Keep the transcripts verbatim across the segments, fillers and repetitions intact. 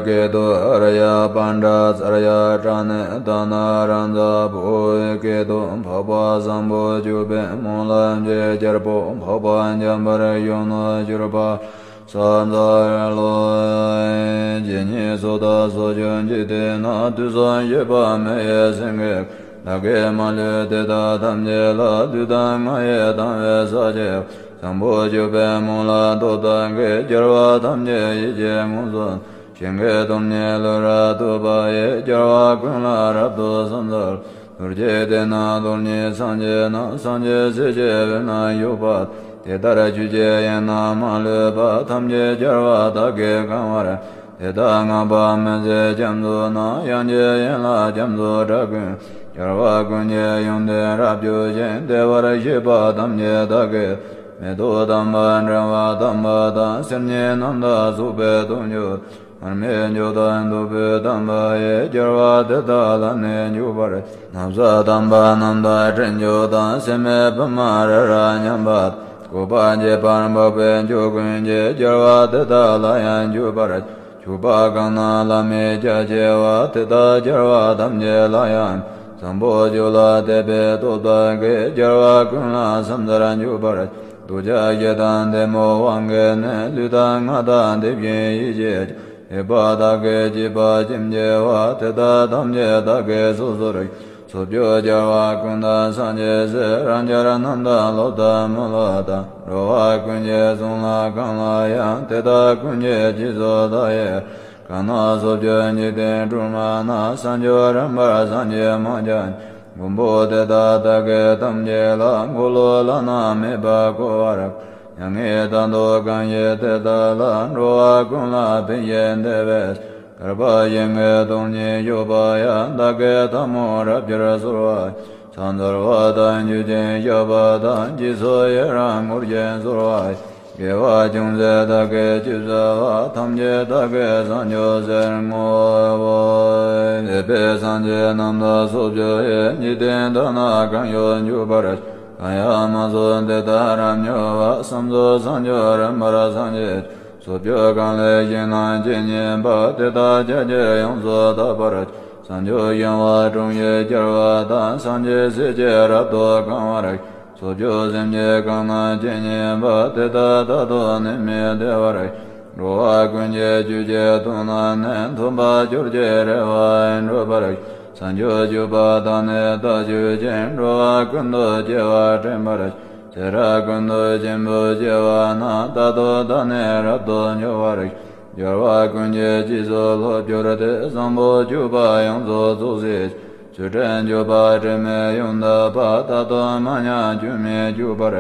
སྐད་དུ་ཨཱརྱ་པཎྜི་ཏ་ཙརྱ་པྲ་ཎི་ཏཱ་ན་རཱ་ཛ་བོ་ཝེ། སྐད་དུ་འཕགས་པ་བཟང་པོ་སྤྱོད་པའི་སྨོན་ལམ་གྱི་རྒྱལ་པོ་འཕགས་པ་འཇམ་དཔལ་གཞོན་ནུར་གྱུར་པ་ས་འཛམ་བུ་གླིང་ཇི་སྙེད་སུ་དག་སོགས་ཀྱང་འཇིག་རྟེན་ན་དུས་གསུམ་གཤེགས་པ་མི་ཡི་སེང་གེ་བདག་གིས་མ་ལུས་དེ་དག་ཐམས་ཅད་ལ། ལུས་དང་ངག་ཡིད་དང་བས་ཕྱག་བགྱིའོ། བཟང་པོ་སྤྱོད་པའི་སྨོན་ལམ་ཐོབ་པ་དག་གི་རྒྱལ་བ་ཐམས་ཅད་ཡིད་ཀྱིས་མངོན་སུམ་དུ། ཞིང་གི་སྟོང་ཉིད་ལུས་རབ་ཐོབ་པ་ཡི། རྒྱལ་བ་ཀུན་ལ་རབ་ཏུ་ཕྱག་འཚལ་ལོ། རྡོ་རྗེ་གདན་ནི་རྡོར་སྙིང་སངས་རྒྱས་ན། སངས་རྒྱས་སྲས་ཀྱི་དབུས་ན་བཞུགས་པ་དེ་ལྟར་ཆོས་ཀྱི་དབྱིངས་རྣམས་མ་ལུས་པ། ཐམས་ཅད་རྒྱལ་བ་དག་གིས་གང་བར། དེ་དག་བསྔགས་པ་མི་ཟད་རྒྱ་མཚོ་རྣམས། དབྱངས་ཀྱི་ཡན་ལག་རྒྱ་མཚོའི་སྒྲ་ཀུན། རྒྱལ་བ་ཀུན་གྱི་ཡོན་ཏན་རབ་རྒྱས་ཤིང་། བདེ་བར་གཤེགས་པ་ཐམས་ཅད་དག་གི། མེ་ཏོག་དམ་པ་དྲི་མ་དམ་པ་དང་། སེར་སྙིའི་རྣམ་ཐར་སོགས་པའི་དོན་བརྗོད། མར་མེ་མཆོད་དང་བདུག་སྤོས་དམ་པ་ཡིས། རྒྱལ་བ་དེ་དག་ལ་ནི་འཇུག་པར། ན་བཟའ་དམ་པ་རྣམ་དག་སྤྲིན་བཅུ་དང་། སྲེད་མེད་པདྨ་རི་རབ་མཉམ་པ། བཀོད་པ་འཇིགས་པར་འཕགས་པའི་མཆོག་ཀུན་གྱི། རྒྱལ་བ་དེ་དག་ལ་ཡང་འཇུག་པར། མཆོད་པ་གང་རྣམས་བླ་མེད་རྒྱ་ཆེ་བ། དེ་དག་རྒྱལ་བ་ཐམས་ཅད་ལ་ཡང་། བཟང་པོ་སྤྱོད་ལ་དད་པའི་སྟོབས་དག་གིས། རྒྱལ་བ་ཀུན་ལ་ཕྱག་འཚལ་འཇུག་པར། འདོད་ཆགས་ཞེ་སྡང་གཏི་མུག་དབང་གིས་ནི། ལུས་དང་ངག་དང་དེ་བཞིན་ཡིད་ཀྱིས་ཀྱང་། ཡོད་པ་དག་གིས་བྱས་པ་ཅིའང་བྱ་བ། དེ་དག་ཐམས་ཅད་བདག་གིས་སོ་སོར་བྱེད། ཚོགས་སྦྱོར་རྒྱལ་བ་ཀུན་བདག་སངས་རྒྱས་སྲས། རང་རྒྱལ་རྣམ་དག་སློབ་དང་མི་སློབ་དང་། འགྲོ་བ་ཀུན་གྱི་གསུང་ལ་གང་ལ་ཡང་། དེ་དག་ཀུན་གྱི་རྗེས་སུ་བདག་ཡི་རང་། གང་རྣམས་ཚོགས་སྦྱོར་འཇིག་རྟེན་སྒྲོན་མ་ན། བྱང་ཆུབ་རིམ་པར་སངས་རྒྱས་མང་བརྒྱ་མགོན་པོ་དེ་དག་བདག་གིས་ཐམས་ཅད་ལ། འཁོར་ལོ་བླ་ན་མེད་པ་བསྐོར་བར། མྱ་ངན་འདའ་སྟོན་གང་བཞེད་དེ་དག་ལ། འགྲོ་བ་ཀུན་ལ་ཕན་ཞིང་བདེ་བའི། བསྐལ་པ་ཞིང་གི་སྟོང་ཉིད་བཞུགས་པ་ཡང་། བདག་གིས་ཐལ་མོ་རབ་སྦྱར་གསོལ་བ། ཕྱག་འཚལ་བ་དང་མཆོད་ཅིང་བཤགས་པ་དང་། རྗེས་སུ་ཡི་རང་བསྐུལ་ཞིང་གསོལ་བ། དགེ་བ་ཅུང་ཟད་བདག་གིས་ཅི་བསགས་པ། ཐམས་ཅད་བདག་གིས་བྱང་ཆུབ་ཕྱིར་བསྔོའོ། འདས་པའི་སངས་རྒྱས་རྣམས་དང་ཚོགས་སྦྱོར་ཡི། འཇིག་རྟེན་དག་ན་གང་ཡོད་འཇུག་པར། གང་ཡང་མ་ཚོགས་དེ་དག་རབ་མྱུར་བར། བསམ་རྫོགས་བྱང་ཆུབ་རིམ་པར་སངས་རྒྱས། ཚོགས་སྦྱོར་གང་ལེགས་ཤིང་རྣམ་དཔྱོད་ཉེ་བ། དེ་དག་ཕྱག་རྒྱར་ཡོངས་སུ་དག་པར། བྱང་ཆུབ་ཤིང་དབང་དྲུང་གི་རྒྱལ་བ་དང་། སངས་རྒྱས་སྲས་ཀྱིས་རབ་ཏུ་གང་བར། ཚོགས་སྦྱོར་སེམས་བསྐྱེད་གང་རྣམས་ཇི་སྙེད་པ། དེ་དག་རྟག་ཏུ་ནད་མེད་བདེ་བར། འགྲོ་བ་ཀུན་གྱི་རྒྱུད་ཀྱི་དོན་རྣམས་ནི། མཐུན་པར་གྱུར་ཅིང་རེ་བ་འགྲུབ་པར། བྱང་ཆུབ་སྤྱོད་པ་དག་ནི་བདག་རྒྱུད་ཅན། འགྲོ་བ་ཀུན་ཏུ་སྐྱེ་བ་དྲན་པར། ཚེ་རབས་ཀུན་ཏུ་ཆེན་པོ་སྐྱེ་བ་ན། རྟག་ཏུ་བདག་ནི་རབ་ཏུ་འབྱུང་བར། རྒྱལ་བ་ཀུན་གྱི་རྗེས་སུ་སློབ་གྱུར་ཏེ། བཟང་པོ་སྤྱོད་པ་ཡོངས་སུ་རྫོགས་སྲིད། ཚུལ་ཁྲིམས་སྤྱོད་པ་དྲི་མེད་ཡོངས་དག་པ། རྟག་ཏུ་མ་ཉམས་སྐྱོན་མེད་སྤྱོད་པར།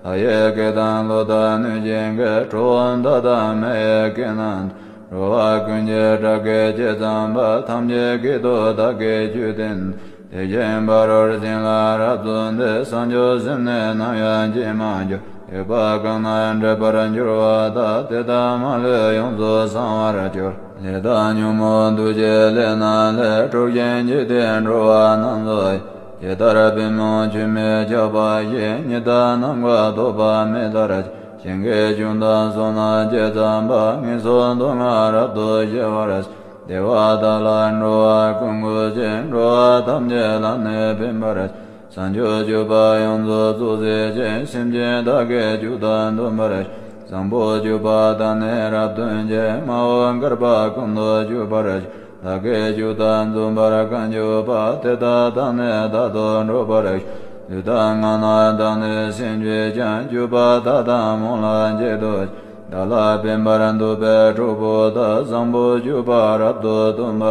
ལྷ་ཡི་སྐད་དང་ཀླུ་དང་གནོད་སྦྱིན་གྱི། ཁྲོ་བོ་དག་དང་མི་ཡི་སྐད་རྣམས་དང་། འགྲོ་བ་ཀུན་གྱི་སྒྲ་སྐད་ཇི་ཙམ་པ། ཐམས་ཅད་སྐད་དུ་བདག་གིས་ཆོས་བསྟན། དེ་བཞིན་ཕ་རོལ་ཕྱིན་ལ་རབ་ཏུ་འདུད། བྱང་ཆུབ་སེམས་ནི་ནམ་ཡང་ཇི་མ་འགྱུར། ཡོད་པ་གང་རྣམས་འདྲེན་པར་འགྱུར་བ་དག། དེ་དག་མ་ལུས་ཡོངས་སུ་བྱང་བར་གྱུར། ལས་དང་ཉོན་མོངས་འདུ་བྱེད་ལས་རྣམས་ལས། གྲོལ་ཞིང་འཇིག་རྟེན་འགྲོ་བ་རྣམས་སུ། ཇི་ལྟར་པུས་མོ་ཆུ་མིག་ཆགས་པ་བཞིན། ཉི་ཟླ་ནམ་མཁའ་ཐོགས་པ་མེ་ལྟར་ཆགས། ཞིང་གི་སྐྱོན་དང་སོ་ནམ་ཇི་ཙམ་པ། ངན་སོང་སྡུག་བསྔལ་རབ་ཏུ་ཞི་བར་བྱེད། བདེ་བ་དག་ལ་འགྲོ་བ་ཀུན་འགོད་ཅིང་། འགྲོ་བ་ཐམས་ཅད་ལ་ནི་ཕན་པར་བྱེད། བྱང་ཆུབ་སྤྱོད་པ་ཡོངས་སུ་རྫོགས་བྱེད་ཅིང་། སེམས་ཅན་དག་གི་སྐྱོན་དང་སྡོམ་པར་བྱེད། བཟང་པོ་སྤྱོད་པ་དག་ནི་རབ་སྟོན་ཅིང་། མ་འོངས་བསྐལ་པ་ཀུན་ཏུ་སྤྱོད་པར་བྱེད། བདག་གི་སྤྱོད་དང་འཛོམས་པར་གང་གྱུར་པ། དེ་དག་དང་ནི་རྟག་ཏུ་འགྲོགས་པར་བྱེད། ལུས་དང་ངག་རྣམས་དག་ནི་སེམས་ཀྱིས་ཀྱང་། སྤྱོད་པ་དག་དང་སྨོན་ལམ་གཅིག་ཏུ་བྱེད། བདག་ལ་ཕན་པར་འདོད་པའི་གྲོགས་པོ་དག། བཟང་པོ་སྤྱོད་པ་རབ་ཏུ་སྟོན་པ།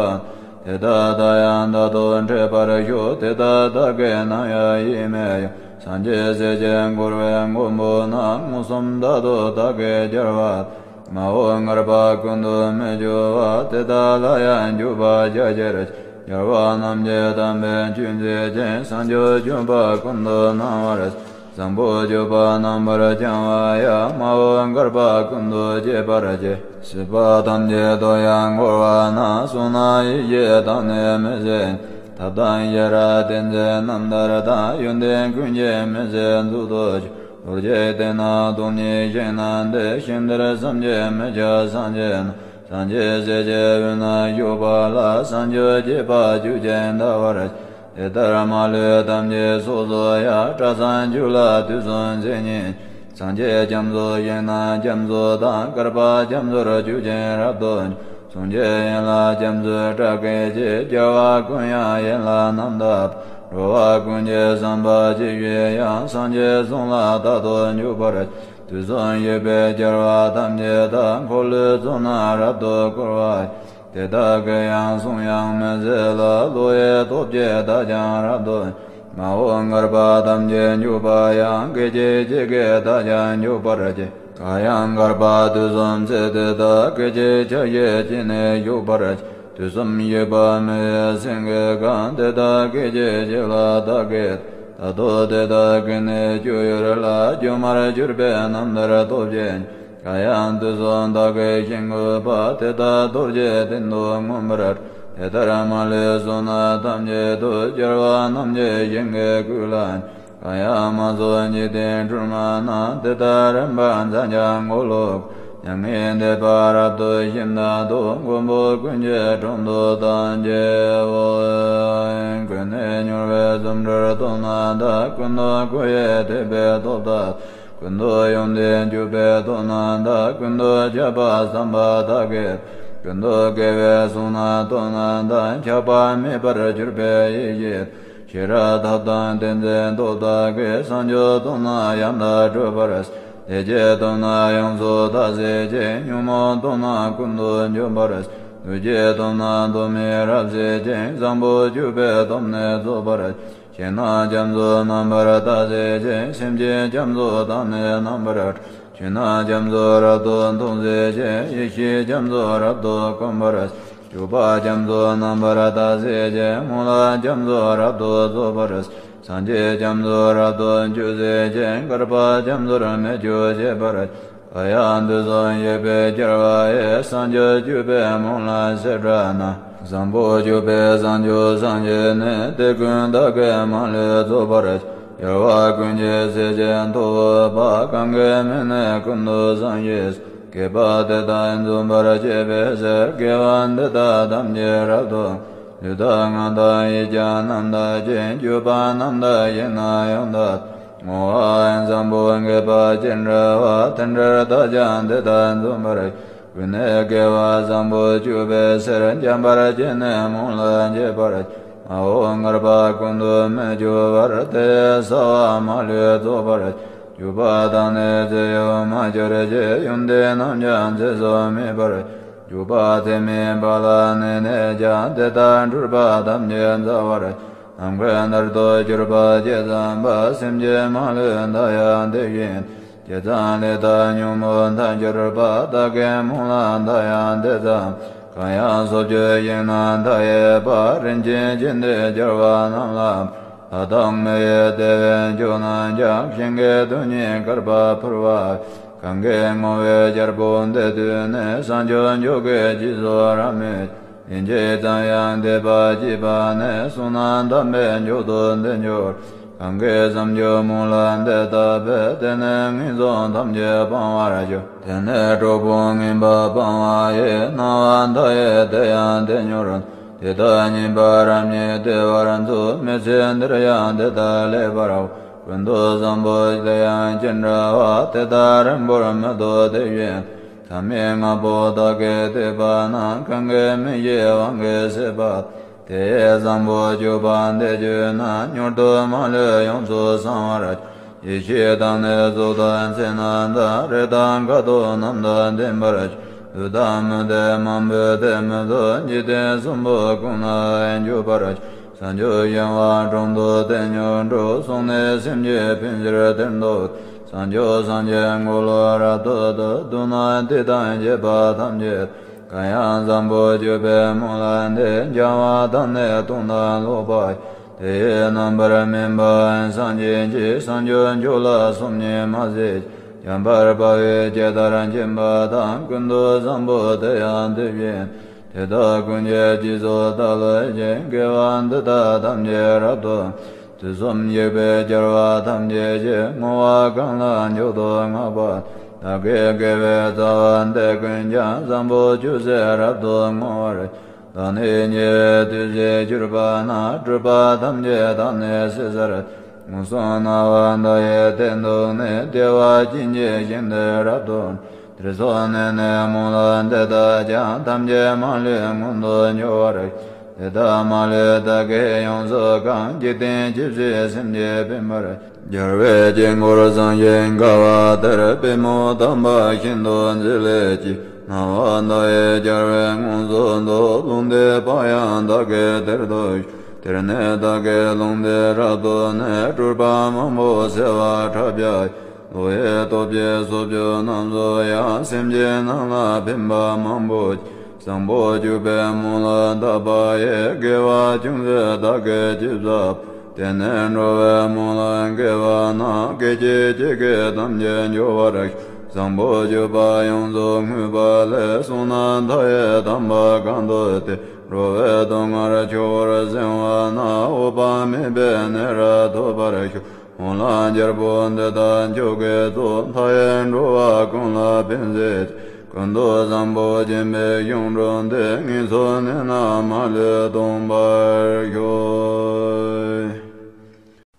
དེ་དག་དང་ཡང་རྟག་ཏུ་འཕྲད་པར་ཤོག། དེ་དག་བདག་གིས་ནམ་ཡང་ཡིད་མི་དབྱུང་། སངས་རྒྱས་སྲས་ཀྱིས་བསྐོར་བའི་མགོན་པོ་རྣམས། མངོན་སུམ་རྟག་ཏུ་བདག་གིས་རྒྱལ་བ། མ་འོངས་བསྐལ་པ་ཀུན་ཏུ་མི་སྐྱོ་བ། དེ་དག་ལ་ཡང་འཇུག་པར་བྱ་ཕྱིར། རྒྱལ་བ་རྣམས་ཀྱི་དམ་པའི་ཆོས་མཛད་ཅིང་། བྱང་ཆུབ་སྤྱོད་པ་ཀུན་ཏུ་སྣང་བར། བཟང་པོ་སྤྱོད་པ་རྣམ་པར་བྱང་བ་ཡང་། མ་འོངས་བསྐལ་པ་ཀུན་ཏུ་སྐྱེད་པར་བྱེད། སྲིད་པ་ཐམས་ཅད་དུ་ཡང་འཁོར་བ་ན། བསོད་ནམས་ཡེ་ཤེས་དག་ནི་མི་ཟད། ཐབས་དང་ཤེས་རབ་ཏིང་འཛིན་རྣམ་ཐར་དང་། ཡོན་ཏན་ཀུན་གྱི་མི་ཟད་མཛོད་དུ་གྱུར། རྡོ་རྗེ་གདན་ནི་རྡོར་སྙིང་ཞིང་རྣམས་ཏེ། ཞིང་དེར་བྱམས་ཆེན་མི་ཁྱབ་སངས་རྒྱས་རྣམས། སངས་རྒྱས་སྲས་ཀྱི་དབུས་ན་བཞུགས་པ་ལ། སངས་རྒྱས་བཅས་པ་བཅུ་གཅིག་འདའ་བར་བྱེད། དེ་ལྟར་མ་ལུས་ཐམས་ཅད་སོ་སོ་ཡང་། སྐྲ་བསང་བཅུ་ལ་དུས་གསུམ་ཚེ་ཉིད། སངས་རྒྱས་རྒྱ་མཚོ་ཞིང་རྣམས་རྒྱ་མཚོ་དང་། བསྐལ་པ་རྒྱ་མཚོར་ཆུ་ཆེན་རབ་ཏུ། གསུང་གཅིག་ཡན་ལག་རྒྱ་མཚོའི་སྒྲ་སྐད་ཀྱིས། རྒྱལ་བ་ཀུན་དབྱངས་ཡན་ལག་རྣམ་དག་པར། འགྲོ་བ་ཀུན་གྱི་བསམ་པ་ཇི་བཞིན་དབྱངས། སངས་རྒྱས་གསུང་ལ་རྟག་ཏུ་འཇུག་པར་བྱེད། དུས་གསུམ་བཞུགས་པའི་རྒྱལ་བ་ཐམས་ཅད་དག་འཁོར་ལོའི་གཙུག་ན་རབ་ཏུ་བསྐོར་བ་ཡི། དེ་དག་གི་ཡང་གསུང་དབྱངས་མི་ཟད་ལ། བློ་ཡི་སྟོབས་ཀྱིས་བདག་ཀྱང་རབ་ཏུ། མ་འོངས་བསྐལ་པ་ཐམས་ཅད་འཇུག་པ་ཡང་། སྐད་ཅིག་གཅིག་གིས་བདག་ཀྱང་འཇུག་པར་བྱེད། གང་ཡང་བསྐལ་པ་དུས་གསུམ་ཚེ་དེ་དག་སྐད་ཅིག་ཆ་གཅིག་གཅིག་ནས་འཇུག་པར་བྱེད། དུས་གསུམ་བཞུགས་པ་མི་ཡི་སེང་གེ་གང་། དེ་དག་སྐད་ཅིག་གཅིག་ལ་བདག་གིས། ད་ལྟོ་དེ་དག་གི་ནི་སྤྱོད་ཡུལ་ལ། སྒྱུ་མར་གྱུར་པའི་རྣམ་ཐར་སྟོབས་ཀྱིས། གང་ཡང་དུས་གསུམ་བདག་གིས་ཞིང་བཀོད་པ། དེ་དག་རྡོ་རྗེའི་གདན་དུ་མངོན་པར། དེ་ལྟར་མ་ལུས་གསུང་རྣམས་ཐམས་ཅད་དུ། རྒྱལ་བ་རྣམས་ཀྱི་ཞིང་གི་སྐུ་ལ། གང་ཡང་མ་སོགས་འཇིག་རྟེན་སྒྲོན་མ་རྣམས། དེ་དག་རིམ་པར་མཚན་བྱང་འཁོར་ལོ། མྱ་ངན་འདས་པ་རབ་ཏུ་ཞི་མཐའ་དང་། མགོན་པོ་ཀུན་གྱི་དྲུང་དུ་བདག་མཆིའོ། ཀུན་ནས་མྱུར་བའི་རྫུ་འཕྲུལ་སྟོབས་རྣམས་དང་། ཀུན་ཏུ་བསྐོར་ཡི་ཐེག་པའི་སྟོབས་དག་ཀུན་ཏུ་ཡོངས་བསྟན་གྱུར་པའི་སྟོབས་རྣམས་དང་། ཀུན་ཏུ་ཁྱབ་པ་བསམ་པ་དག་གིས། ཀུན་ཏུ་དགེ་བའི་གསུང་རྣམས་སྟོབས་རྣམས་དང་། ཆགས་པ་མེད་པར་གྱུར་པའི་ཡེ་ཤེས། ཤེས་རབ་ཐབས་དང་ཏིང་འཛིན་སྟོབས་དག་གིས། བྱང་ཆུབ་སྟོབས་རྣམས་ཡང་དག་སྒྲུབ་པར་བྱེད། བདེ་སྐྱིད་སྟོབས་རྣམས་ཡོངས་སུ་དག་བྱེད་ཅིང་། ཉོན་མོངས་སྟོབས་རྣམས་ཀུན་ཏུ་འཇོམས་པར་བྱེད། འདུ་བྱེད་སྟོབས་རྣམས་སྟོབས་མེད་རབ་བྱེད་ཅིང་། བཟང་པོ་སྤྱོད་པའི་སྟོབས་ནི་རྫོགས་པར་བྱེད། ཞིང་རྣམས་རྒྱ་མཚོའི་རྣམ་པར་དག་བྱེད་ཅིང་། སེམས་ཅན་རྒྱ་མཚོའི་གདངས་ནི་རྣམ་པར་གྲོལ། ཆོས་རྣམས་རྒྱ་མཚོའི་རབ་ཏུ་མཐོང་བྱེད་ཅིང་། ཡེ་ཤེས་རྒྱ་མཚོའི་རབ་ཏུ་གོམས་པར་བྱེད། སྤྱོད་པ་རྒྱ་མཚོའི་རྣམ་པར་དག་བྱེད་ཅིང་། སྨོན་ལམ་རྒྱ་མཚོའི་རབ་ཏུ་རྫོགས་པར་བྱེད། སངས་རྒྱས་རྒྱ་མཚོའི་རབ་ཏུ་འཇུག་བྱེད་ཅིང་། བསྐལ་པ་རྒྱ་མཚོར་མི་སྐྱོ་བྱེད་པར་བྱེད། གང་ཡང་དུས་གསུམ་བཞུགས་པའི་རྒྱལ་བ་ཡི། བྱང་ཆུབ་སྤྱོད་པའི་སྨོན་ལམ་བྱེ་བྲག་རྣམས། བཟང་པོ་སྤྱོད་པའི་བྱང་ཆུབ་སངས་རྒྱས་ནི། དེ་ཀུན་བདག་གིས་མ་ལུས་རྫོགས་པར་བྱེད། རྒྱལ་བ་ཀུན་གྱི་སྲས་ཀྱི་ཐུ་བོ་པ། གང་གི་མིང་ནི་ཀུན་ཏུ་བཟང་ཞེས། བསྐལ་པ་དེ་དག་འཇོམས་པར་བྱེད་པའི་ཕྱིར། དགེ་བ་འདི་དག་ཐམས་ཅད་རབ་ཏུ། ལུས་དང་ངག་དང་ཡིད་ཀྱང་རྣམ་དག་ཅིང་། སྤྱོད་པ་རྣམས་དག་ཞིང་རྣམས་ཡང་དག་བསྔོ་བ་བཟང་པོ་དགེ་བ་ཅི་འདྲ་བ། དེ་འདྲར་བདག་ཀྱང་དེ་དག་འཇོམས་པར། ཀུན་ནས་དགེ་བ་བཟང་པོ་སྤྱོད་པའི་ཕྱིར། འཇམ་དཔལ་གྱི་ནི་སྨོན་ལམ་བྱེད་པར། མ་འོངས་བསྐལ་པ་ཀུན་ཏུ་མི་སྐྱོ་བར། དེ་ཡི་བྱ་བ་མ་ལུས་རྫོགས་པར། སྤྱོད་པ་དག་ནི་ཚེ་ཡོད་མ་གྱུར་ཅིག་ཡོན་ཏན་རྣམས་ཀྱང་ཚེ་སྲོག་མེད་པར། སྤྱོད་པ་ཚད་མེད་པ་ལ་གནས་ནས་ཀྱང་། དེ་དག་འཁྲུལ་པ་ཐམས་ཅད་འཛག་པར། ནམ་མཁའི་མཐར་ཐུག་གྱུར་པ་ཇི་ཙམ་པ། སེམས་ཅན་མ་ལུས་བདག་ཡང་དེ་བཞིན། ཇི་ཙམ་ལས་དག་ཉོན་མོངས་མཐར་གྱུར་པ། བདག་གི་སྨོན་ལམ་དག་ཡང་དེ་ཙམ། གང་ཡང་སོ་སྐྱེ་ཞིང་རྣམས་མཐའ་ཡས་པ། རིན་ཆེན་ཆོས་འདི་རྒྱལ་བ་རྣམས་ལ། ལྷ་དང་མི་ཡི་བདེ་བའི་མཆོག་རྣམས་ཀྱང་། ཞིང་གི་རྡུལ་སྙེད་བསྐལ་པར་ཕུལ་བ། གང་གིས་བསྔོ་བའི་རྒྱལ་པོ་འདི་ཐོས་ནས། བྱང་ཆུབ་མཆོག་གི་རྗེས་སུ་རབ་མོས། ལན་གཅིག་ཙམ་ཡང་འདས་པ་སྐྱེས་པ་ནས། བསོད་ནམས་དམ་པའི་མཆོག་ཏུ་འདི་འགྱུར། གང་གིས་བྱང་ཆུབ་སྨོན་ལམ་འདི་བཏབ་པས། དེ་ནི་ངན་སོང་ཐམས་ཅད་སྤང་བར་འགྱུར། དེ་ནི་གྲོགས་པོ་ངན་པ་སྤང་བ་ཡི། སྣང་བ་མཐའ་ཡས་དེ་ཡང་དེར་མྱུར། དེ་དག་ཉེས་པ་རབ་སྙེགས་བདེ་བར་འཚོ། མི་ཚེ་འདིར་ཡང་དེ་དག་ལེགས་པར་འོང་། ཀུན་ཏུ་བཟང་པོ་དེ་ཡང་ཅི་འདྲ་བ། དེ་དག་རིང་པོར་མི་ཐོགས་དེ་བཞིན། མཐའ་མེད་ལྔ་པོ་དག་གི་ཐེག་པ་རྣམས། གང་གིས་མི་ཤེས་དབང་གིས་ཟད་པ་དག་དེ་ཡི་བཟང་པོ་སྤྱོད་པ་འདི་བརྗོད་ན། མྱུར་དུ་མ་ལུས་ཡོངས་སུ་བྱང་བར་འགྱུར། ཡེ་ཤེས་དང་ནི་གཟུགས་དང་མཚན་རྣམས་དང་། རེག་དང་ཁ་དོག་རྣམས་དང་ལྡན་པར་འགྱུར། ལུས་དང་མི་ལྡན་མང་པོས་དེ་མི་ཚོར། འཇིག་རྟེན་གསུམ་པོ་ཀུན་ན་ཡང་འགྱུར་བར་འགྱུར། བྱང་ཆུབ་ཤིང་དབང་དྲུང་དུ་དེ་མྱུར་འགྲོ། སོང་ནས་སེམས་ཅན་ཕན་ཕྱིར་དེར་འདུག་བྱང་ཆུབ་སངས་རྒྱས་འཁོར་ལོ་རབ་ཏུ་བསྡུ། མདོར་ན་དེ་དང་བཅས་པ་ཐམས་ཅད། གང་ཡང་བཟང་པོ་སྤྱོད་པའི་སྨོན་ལམ་འདི། སྦྱང་བ་དང་ནི་མཐོང་དང་ཀློག་པ་ཡི། དེ་ཡི་རྣམ་པར་སྨིན་པ་སངས་རྒྱས་ཀྱི། བྱང་ཆུབ་མཆོག་ལ་སོམ་ཉི་མ་བྱེད་ཅིང་། འཇམ་དཔལ་དཔའ་བོས་ཇི་ལྟར་མཁྱེན་པ་དང་། ཀུན་ཏུ་བཟང་པོ་དེ་ཡང་དེ་བཞིན། དེ་དག་ཀུན་གྱི་རྗེས་སུ་བདག་སློབ་ཅིང་། དགེ་བ་འདི་དག་ཐམས་ཅད་རབ་ཏུ། དུས་གསུམ་གཤེགས་པའི་རྒྱལ་བ་ཐམས་ཅད་ཀྱིས། བསྔོ་བ་གང་ལ་མཆོག་ཏུ་བསྔགས་པ། བདག་གི་དགེ་བའི་རྩ་བ་འདི་ཀུན་ཀྱང་བཟང་པོ་ཅུང་ཟད་རབ་ཏུ་བསྔོ་བར་ཤོག་བདག་ནི་ཉེ་བའི་དུས་སུ་གྱུར་པ་ན། སྒྲིབ་པ་ཐམས་ཅད་དག་ནི་ཟད་སར། མངོན་སུམ་སྣང་བ་མཐའ་ཡས་སྟེང་དུ་ནི། བདེ་བ་ཅན་གྱི་ཞིང་དེར་རབ་ཏུ། དེར་སོང་ནས་ནི་སྨོན་ལམ་འདི་དག་ཀྱང་། ཐམས་ཅད་མ་ལུས་མངོན་དུ་འགྱུར་བར་ཤོག་དེ་དག་མ་ལུས་བདག་གིས་ཡོངས་སུ་གང་། འཇིག་རྟེན་ཇི་སྲིད་སེམས་ཅན་ཕན་པར་ཤོག་རྒྱལ་བའི་དཀྱིལ་འཁོར་བཟང་ཞིང་དགའ་བ་དེར། པུས་མོ་དམ་པ་ཤིན་ཏུ་མཛེས་ལེགས་ཀྱི། རྣ་བ་མཐའ་ཡས་རྒྱལ་བས་མངོན་སུམ་དུ། ལུང་བསྟན་པ་ཡང་བདག་གིས་དེར་ཐོས་ཤོག་དེར་ནི་བདག་གིས་ལུང་བསྟན་རབ་ཏུ་ནི། སྤྲུལ་པ་མང་པོ་གསལ་བར་གྲགས་པ་ཡི། བློ་ཡི་སྟོབས་ཀྱིས་སྲོག་གཅོད་རྣམས་སུ་ཡང་། སེམས་ཅན་རྣམས་ལ་ཕན་པ་མང་པོ་བསྐྱེད། བཟང་པོ་སྤྱོད་པའི་སྨོན་ལམ་བཏབ་པ་ཡིས། དགེ་བ་ཅུང་ཟད་བདག་གིས་ཅི་བསགས་པ། དེ་ནི་འགྲོ་བའི་སྨོན་ལམ་དགེ་བ་ན། སྐད་ཅིག་གཅིག་གིས་ཐམས་ཅད་འབྱུང་བར་ཤོག་བཟང་པོ་སྤྱོད་པ་ཡོངས་སུ་བསྔོས་པ་ལས། བསོད་ནམས་མཐའ་ཡས་དམ་པ་གང་ཐོབ་སྟེ། འགྲོ་བའི་སྡུག་བསྔལ་ཆུ་བོར་བྱིང་བ་ན། འོད་དཔག་མེད་པའི་གནས་རབ་ཐོབ་པར་ཤོག་སྨོན་ལམ་རྒྱལ་པོ་འདི་དག་མཆོག་གི་གཙོ། མཐའ་ཡས་འགྲོ་བ་ཀུན་ལ་ཕན་མཛད་ཅིང་། ཀུན་ཏུ་བཟང་པོ་སྦྱིན་པའི་གཞུང་གྲུབ་སྟེ། ངན་སོང་གནས་རྣམས་མ་ལུས་སྟོངས་པར་ཤོག་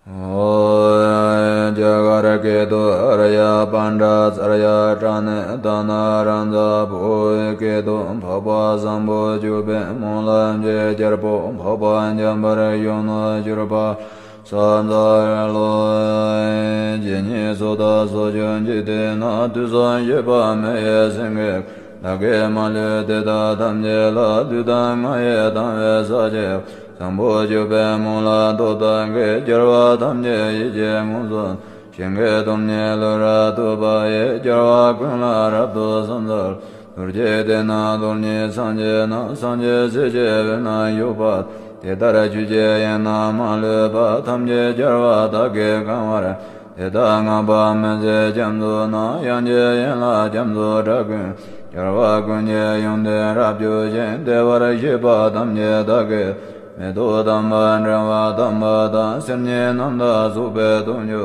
ཨོ། རྒྱ་གར་སྐད་དུ། ཨཱརྱ་པཎྜི་ཏ་ཙརྱ་པྲ་ཎི་ཏཱ་ན་རཱ་ཛ། བོད་སྐད་དུ། འཕགས་པ་བཟང་པོ་སྤྱོད་པའི་སྨོན་ལམ་གྱི་རྒྱལ་པོ། འཕགས་པ་འཇམ་དཔལ་གཞོན་ནུར་གྱུར་པ། ས་འཛག་ལོ། ཇི་སྙེད་སུ་དག་སོགས་ཀྱང་འཇིག་རྟེན་ན། དུས་གསུམ་གཤེགས་པ་མི་ཡི་སེང་གེ། བདག་གིས་མ་ལུས་དེ་དག་ཐམས་ཅད་ལ། ལུས་དང་ངག་ཡིད་དང་བས་ཕྱག་བགྱིའོ། བཟང་པོ་སྤྱོད་པའི་སྨོན་ལམ་སྟོབས་དག་གིས། རྒྱལ་བ་ཐམས་ཅད་ཡིད་ཀྱིས་མངོན་སུམ། ཞིང་གི་སྟོབས་ཉིད་ལུས་རབ་ཐོབ་པ་ཡིས། རྒྱལ་བ་ཀུན་ལ་རབ་ཏུ་ཕྱག་འཚལ་ལོ། རྡོ་རྗེ་གདན་ནི་རྡུལ་སྙེད་སངས་རྒྱས་རྣམས། སངས་རྒྱས་སྲས་ཀྱི་དབུས་ན་བཞུགས་པ། དེ་ལྟར་ཆོས་ཀྱི་དབྱིངས་རྣམས་མ་ལུས་པ། ཐམས་ཅད་རྒྱལ་བ་དག་གིས་གང་བར། དེ་དག་བསྔགས་པ་མི་ཟད་རྒྱ་མཚོ་རྣམས། དབྱངས་ཀྱི་ཡན་ལག་རྒྱ་མཚོ་སྒྲ་ཀུན། རྒྱལ་བ་ཀུན་གྱི་ཡོན་ཏན་རབ་བརྗོད་ཅིང་། བདེ་བར་གཤེགས་པ་ཐམས་ཅད་བདག་གིས། མེ་ཏོག་དམ་པ་དྲི་བ་དམ་པ་དང་། གསེར་སྙེ་རྣམས་དང་བཙོག་པའི་དུང་ཆུ།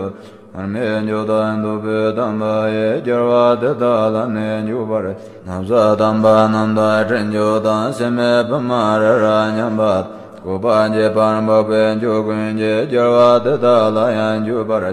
མར་མེ་མཆོག་དང་བདུག་སྤོས་དམ་པ་ཡིས། རྒྱལ་བ་དེ་དག་ལ་ནི་འཇུག་པར། ན་བཟའ་དམ་པ་རྣམས་དང་སྤྲིན་མཆོག་དང་། སྲན་མའི་བུ་མོ་རི་རབ་མཉམ་པ། བཀོད་པ་འཇིགས་པར་འབག་པའི་མཆོག་ཀུན་གྱིས། རྒྱལ་བ་དེ་དག་ལ་ཡང་འཇུག་པར།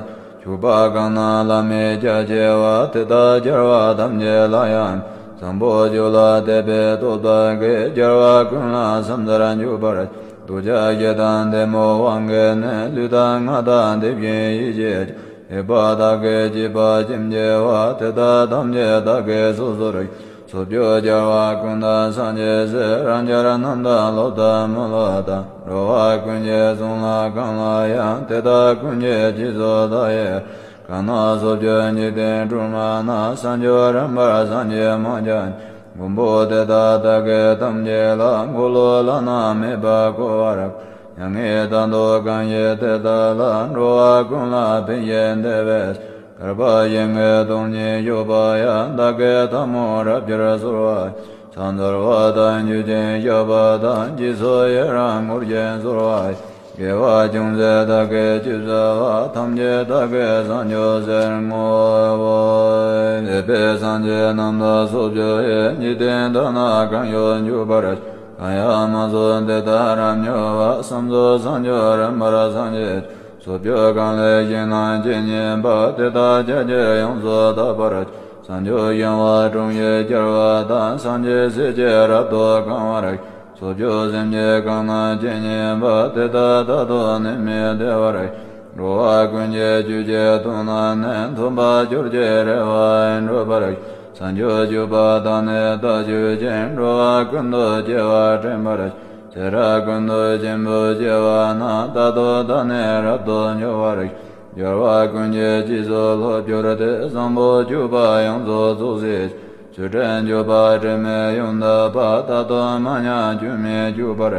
ཕྱུག་པོ་གང་རྣམས་ལ་མི་སྐྱབས་ཆེ་བ། དེ་དག་རྒྱལ་བ་ཐམས་ཅད་ལ་ཡང་། བཟང་པོ་སྤྱོད་ལ་དད་པའི་སྟོབས་དག་གིས། རྒྱལ་བ་ཀུན་ལ་ཕྱག་འཚལ་འཇུག་པར། འདོད་ཆགས་ཞེ་སྡང་གཏི་མུག་དབང་གིས་ནི། ལུས་དང་ངག་དང་དེ་བཞིན་ཡིད་ཀྱིས་ཀྱང་། ཡིད་པ་དག་གིས་བྱས་པ་ཅིའང་བགྱི་བ། དེ་དག་ཐམས་ཅད་བདག་གིས་སོ་སོར། སྲོག་གཅོད་རྒྱལ་བ་ཀུན་དང་སངས་རྒྱས་སྲས། རང་རྒྱལ་རྣམས་དང་སློབ་དང་མི་སློབ་དང་། འགྲོ་བ་ཀུན་གྱི་གསུང་ལ་གང་ལ་ཡང་། དེ་དག་ཀུན་གྱི་རྗེས་སུ་བདག་ཡི། གང་རྣམས་སྲོག་གཅོད་འཇིག་རྟེན་སྒྲོན་མ་ན། བྱང་ཆུབ་རིམ་པར་སངས་རྒྱས་མང་བྱོན། མགོན་པོ་དེ་དག་བདག་གིས་ཐམས་ཅད་ལ། འཁོར་ལོ་བླ་ན་མེད་པ་བསྐོར་བར། མྱ་ངན་དང་དུ་གང་བཞེད་དེ་དག་ལ། འགྲོ་བ་ཀུན་ལ་ཕན་ཞིང་བདེ་བའི། བསྐལ་པ་ཞིང་གི་སྟོང་ཉིད་ཤོག་པ་ཡང་། བདག་གིས་ཐལ་མོ་རབ་སྦྱར་གསོལ་བ། ཕྱག་འཚལ་བ་དང་མཆོད་ཅིང་བཤགས་པ་དང་། རྗེས་སུ་ཡི་རང་བསྔོ་ཞིང་གསོལ་བ། དགེ་བ་ཅུང་ཟད་བདག་གིས་ཅི་བསགས་པ། ཐམས་ཅད་བདག་གིས་བྱང་ཆུབ་ཕྱིར་བསྔོའོ། འདས་པའི་སངས་རྒྱས་རྣམས་དང་ཚོགས་བསགས་ཤིང་། འཇིག་རྟེན་དག་ན་གང་བཞུགས་འཇུག་པར། གང་ཡང་མ་ཚོགས་དེ་དག་རབ་མྱུར་བར། བསམ་རྫོགས་བྱང་ཆུབ་རིམ་པར་སངས་རྒྱས། ཚོགས་བསགས་གང་ལེགས་ཞིང་རྣམ་དཔྱོད་ཉེས་པ། དེ་དག་ཕྱག་རྒྱར་ཡོངས་སུ་དག་པར། བྱང་ཆུབ་ཤིང་དབང་དྲུང་གི་རྒྱལ་པོ་དང་། སངས་རྒྱས་སྲས་ཀྱིས་རབ་ཏུ་གང་བར། ཚོགས་བསགས་སེམས་ཅན་གང་རྣམས་ཇི་སྙེད་པ། དེ་དག་རྟག་ཏུ་ནད་མེད་བདེ་བར། འགྲོ་བ་ཀུན་གྱི་སྤྱོད་ཕྱིར་དུག་རྣམས་ནི། ཐོབ་པ་སྦྱོར་བྱེད་རེ་བ་འགྲུབ་པར། བྱང་ཆུབ་སྤྱོད་པ་དག་ནི་བདག་སྤྱོད་ཅིང་། འགྲོ་བ་ཀུན་ཏུ་སྐྱེ་བ་དྲན་པར། ཚེ་རབས་ཀུན་ཏུ་ཆེན་པོ་སྐྱེ་བ་ན། རྟག་ཏུ་བདག་ནི་རབ་ཏུ་འབྱོར་བར། རྒྱལ་བ་ཀུན་གྱི་རྗེས་སུ་སློབ་གྱུར་ཏེ། བཟང་པོ་སྤྱོད་པ་ཡོངས་སུ་རྫོགས་བྱེད། ཚུལ་ཁྲིམས་སྤྱོད་པ་དྲི་མེད་ཡོངས་དག་པ། རྟག་ཏུ་མ་ཉམས་སྐྱོན་མེད་སྤྱོད་པར།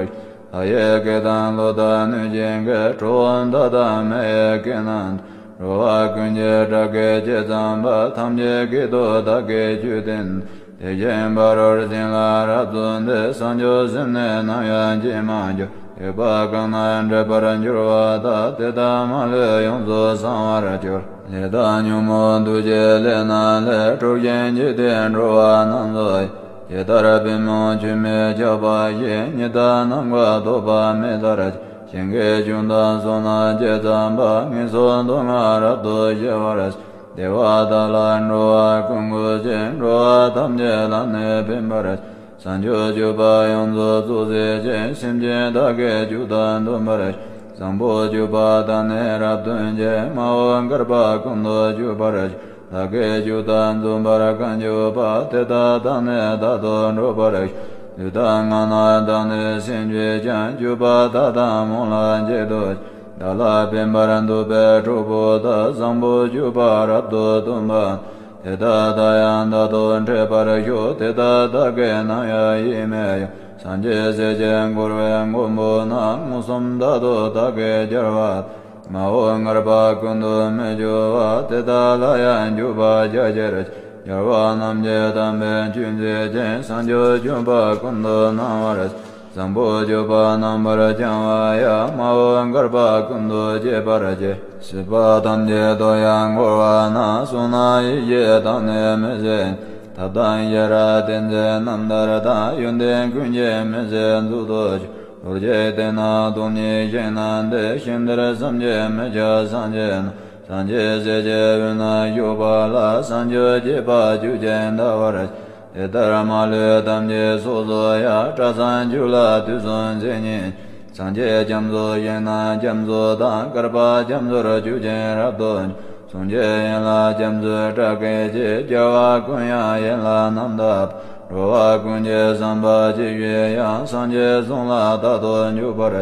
ལྷ་ཡི་སྐད་དང་ཀླུ་དང་གནོད་སྦྱིན་སྐད། ཁྲོ་བོ་དག་དང་མི་ཡི་སྐད་རྣམས་དང་། འགྲོ་བ་ཀུན་གྱི་སྒྲ་སྐད་ཇི་ཙམ་པ། ཐམས་ཅད་སྐད་དུ་བདག་གིས་ཆོས་བསྟན། དེ་བཞིན་ཕ་རོལ་ཕྱིན་ལ་རབ་བརྩོན་ཏེ། བྱང་ཆུབ་སེམས་ནི་ནམ་ཡང་བརྗེད་མ་གྱུར། སྡིག་པ་གང་ན་འདྲེན་པར་འགྱུར་བ་དག། དེ་དག་མ་ལུས་ཡོངས་སུ་བྱང་བར་གྱུར། ལས་དང་ཉོན་མོངས་འདུ་བྱེད་ལས་རྣམས་ལས། འཁྲུགས་ཤིང་འཇིག་རྟེན་འགྲོ་བ་རྣམས་སུ། ཇི་ལྟར་པུས་མོ་ཆུ་མིག་ཁྱབ་པ་བཞིན། ཉི་ཟླ་ནམ་མཁའ་ཐོགས་པ་མེ་ལྟར། ཞིང་གི་ཆུ་དང་སོ་ནམ་ཇི་ཙམ་པ། ངན་སོང་སྡུག་བསྔལ་རབ་ཏུ་ཞི་བར་བྱེད། བདེ་བ་དག་ལ་འགྲོ་བ་ཀུན་འགོད་ཅིང་། འགྲོ་བ་ཐམས་ཅད་ལ་ནི་ཕན་པར་བྱེད། བྱང་ཆུབ་སྤྱོད་པ་ཡོངས་སུ་རྫོགས་བྱེད་ཅིང་། སེམས་ཅན་དག་གི་རྒྱུད་དང་འདུན་པར་བྱེད། བཟང་པོ་སྤྱོད་པ་དག་ནི་རབ་སྟོན་ཅིང་། མ་འོངས་བསྐལ་པ་ཀུན་ཏུ་སྤྱོད་པར་བྱེད། བདག་གི་རྒྱུད་དང་འདུན་པར་གང་གྱུར་པ། དེ་དག་དང་ནི་རྟག་ཏུ་འགྲོགས་པར་བྱེད། ལུས་དང་ངག་རྣ་དག་ནི་སེམས་ཀྱིས་ཀྱང་། སྤྱོད་པ་དག་དང་སྨོན་ལམ་གཅིག་ཏུ་བྱེད། བདག་ལ་ཕན་པར་འདོད་པའི་གྲོགས་པོ་དག། བཟང་པོ་སྤྱོད་པ་རབ་ཏུ་སྟོན་པ། དེ་དག་དང་ཡང་རྟག་ཏུ་འཕྲད་པར་ཤོག། དེ་དག་བདག་གིས་ནམ་ཡང་ཡིད་མི་དབྱུང་། སངས་རྒྱས་སྲས་ཀྱིས་བསྐོར་བའི་མགོན་པོ་རྣམས། མངོན་སུམ་རྟག་ཏུ་བདག་གིས་སྦྱར་བ། མ་འོངས་བསྐལ་པ་ཀུན་ཏུ་མི་སྐྱོ་བ། དེ་དག་ལ་ཡང་འཇུག་པར་བྱ་ཕྱིར། རྒྱལ་བ་རྣམས་ཀྱི་དམ་པའི་ཆོས་མཛད་ཅིང་། བྱང་ཆུབ་སྤྱོད་པ་ཀུན་ཏུ་སྣང་བར་བྱེད། བཟང་པོ་སྤྱོད་པ་རྣམ་པར་སྦྱང་བ་ཡང་། མ་འོངས་བསྐལ་པ་ཀུན་ཏུ་སྤྱད་པར་བགྱི། སྲིད་པ་ཐམས་ཅད་དུ་ཡང་འཁོར་བ་ན། བསོད་ནམས་ཡེ་ཤེས་དག་ནི་མི་ཟད། ཐབས་དང་ཤེས་རབ་ཏིང་འཛིན་རྣམ་ཐར་དང་། ཡོན་ཏན་ཀུན་གྱི་མི་ཟད་མཛོད་དུ་གྱུར། རྡོ་རྗེ་སྟེང་ན་སྟོང་ཉིད་ཞིང་རྣམས་ཏེ། ཞིང་དེར་བསམ་གྱིས་མི་ཁྱབ་སངས་རྒྱས་རྣམས། སངས་རྒྱས་སྲས་ཀྱི་དབུས་ན་བཞུགས་པ་ལ། བྱང་ཆུབ་སྤྱད་པ་རྒྱུད་ཀྱིས་འདའ་བར་བྱེད། དེ་ལྟར་མ་ལུས་ཐམས་ཅད་སོ་སོ་ཡང་། སྐྲ་བསང་རྒྱུད་ལ་དུས་གསུམ་ཚེ་སྙིང་། སངས་རྒྱས་རྒྱ་མཚོ་ཞིང་རྣམས་རྒྱ་མཚོ་དང་། བསྐལ་པ་རྒྱ་མཚོར་རྒྱུད་ཀྱིས་རབ་ཏུ་འཇོམས། གསུང་གཅིག་ཡན་ལག་རྒྱ་མཚོའི་སྒྲ་སྐད་ཀྱིས། རྒྱལ་བ་ཀུན་དབྱངས་ཡན་ལག་རྣམ་དག་པ། འགྲོ་བ་ཀུན་གྱི་བསམ་པ་ཇི་བཞིན་དབྱངས། སངས་རྒྱས་གསུང་ལ་རྟག་ཏུ་འཇུག་པར།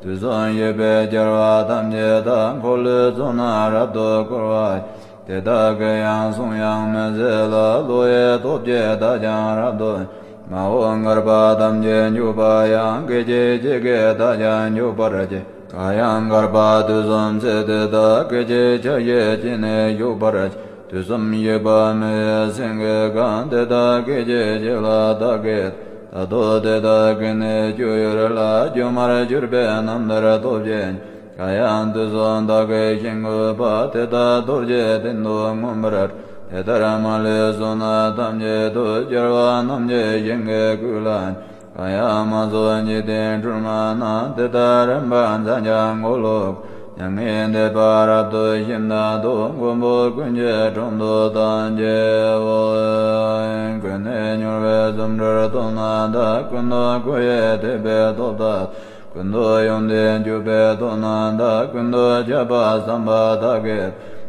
དུས་གསུམ་གཤེགས་པའི་རྒྱལ་བ་ཐམས་ཅད་དང་། འཁོར་ལོའི་གཙུག་ན་རབ་ཏུ་བསྐོར་བ། དེ་དག་གི་ཡང་གསུང་དབྱངས་མི་ཟད་ལ། བློ་ཡི་སྟོབས་ཀྱིས་བདག་ཀྱང་རབ་ཏུ། མ་འོངས་བསྐལ་པ་ཐམས་ཅད་འཇུག་པ་ཡང་། སྐད་ཅིག་གཅིག་གིས་བདག་ཀྱང་འཇུག་པར་བགྱི། གང་ཡང་བསྐལ་པ་དུས་གསུམ་ཚེ་འདི་དག། སྐད་ཅིག་ཆ་ཤས་གཅིག་ནི་བཞུགས་པར་བགྱི། དུས་གསུམ་གཤེགས་པ་མི་ཡི་སེང་གེ་གང་། དེ་དག་སྐད་ཅིག་གཅིག་ལ་བདག་གིས། ད་དུང་དེ་དག་གི་ནི་སྤྱོད་ཡུལ་ལ། སྒྱུ་མར་གྱུར་པའི་རྣམ་ཐར་སྟོབས་ཀྱིས། གང་ཡང་དུས་གསུམ་བདག་གིས་ཞིང་བཀོད་པ། དེ་དག་རྡོ་རྗེའི་གདན་དུ་མངོན་པར། དེ་ལྟར་མ་ལུས་བསོད་ནམས་ཐམས་ཅད་དུ། རྒྱལ་བ་རྣམས་ཀྱི་ཞིང་གི་བཀོད་ལ། གང་ཡང་མ་ཚོགས་འཇིག་རྟེན་སྒྲོན་མ་རྣམས། དེ་དག་རིམ་པར་འཛག་ཀྱང་གོ་ལོག་མྱ་ངན་འདས་པ་རབ་ཏུ་ཞི་མཐར་ཐུག་མགོན་པོ་ཀུན་གྱི་དྲུང་དུ་བདག་འགྱེད་པ། ཀུན་ནས་མྱུར་བའི་རྫུ་འཕྲུལ་སྟོབས་རྣམས་དང་། ཀུན་ཏུ་སྒོ་ཡི་ཐེག་པའི་སྟོབས་དག་ཀུན་ཏུ་ཡོན་ཏན་སྤྱོད་པའི་སྟོབས་རྣམས་དང་། ཀུན་ཏུ་ཁྱབ་པ་བསམ་པ་དག་གི།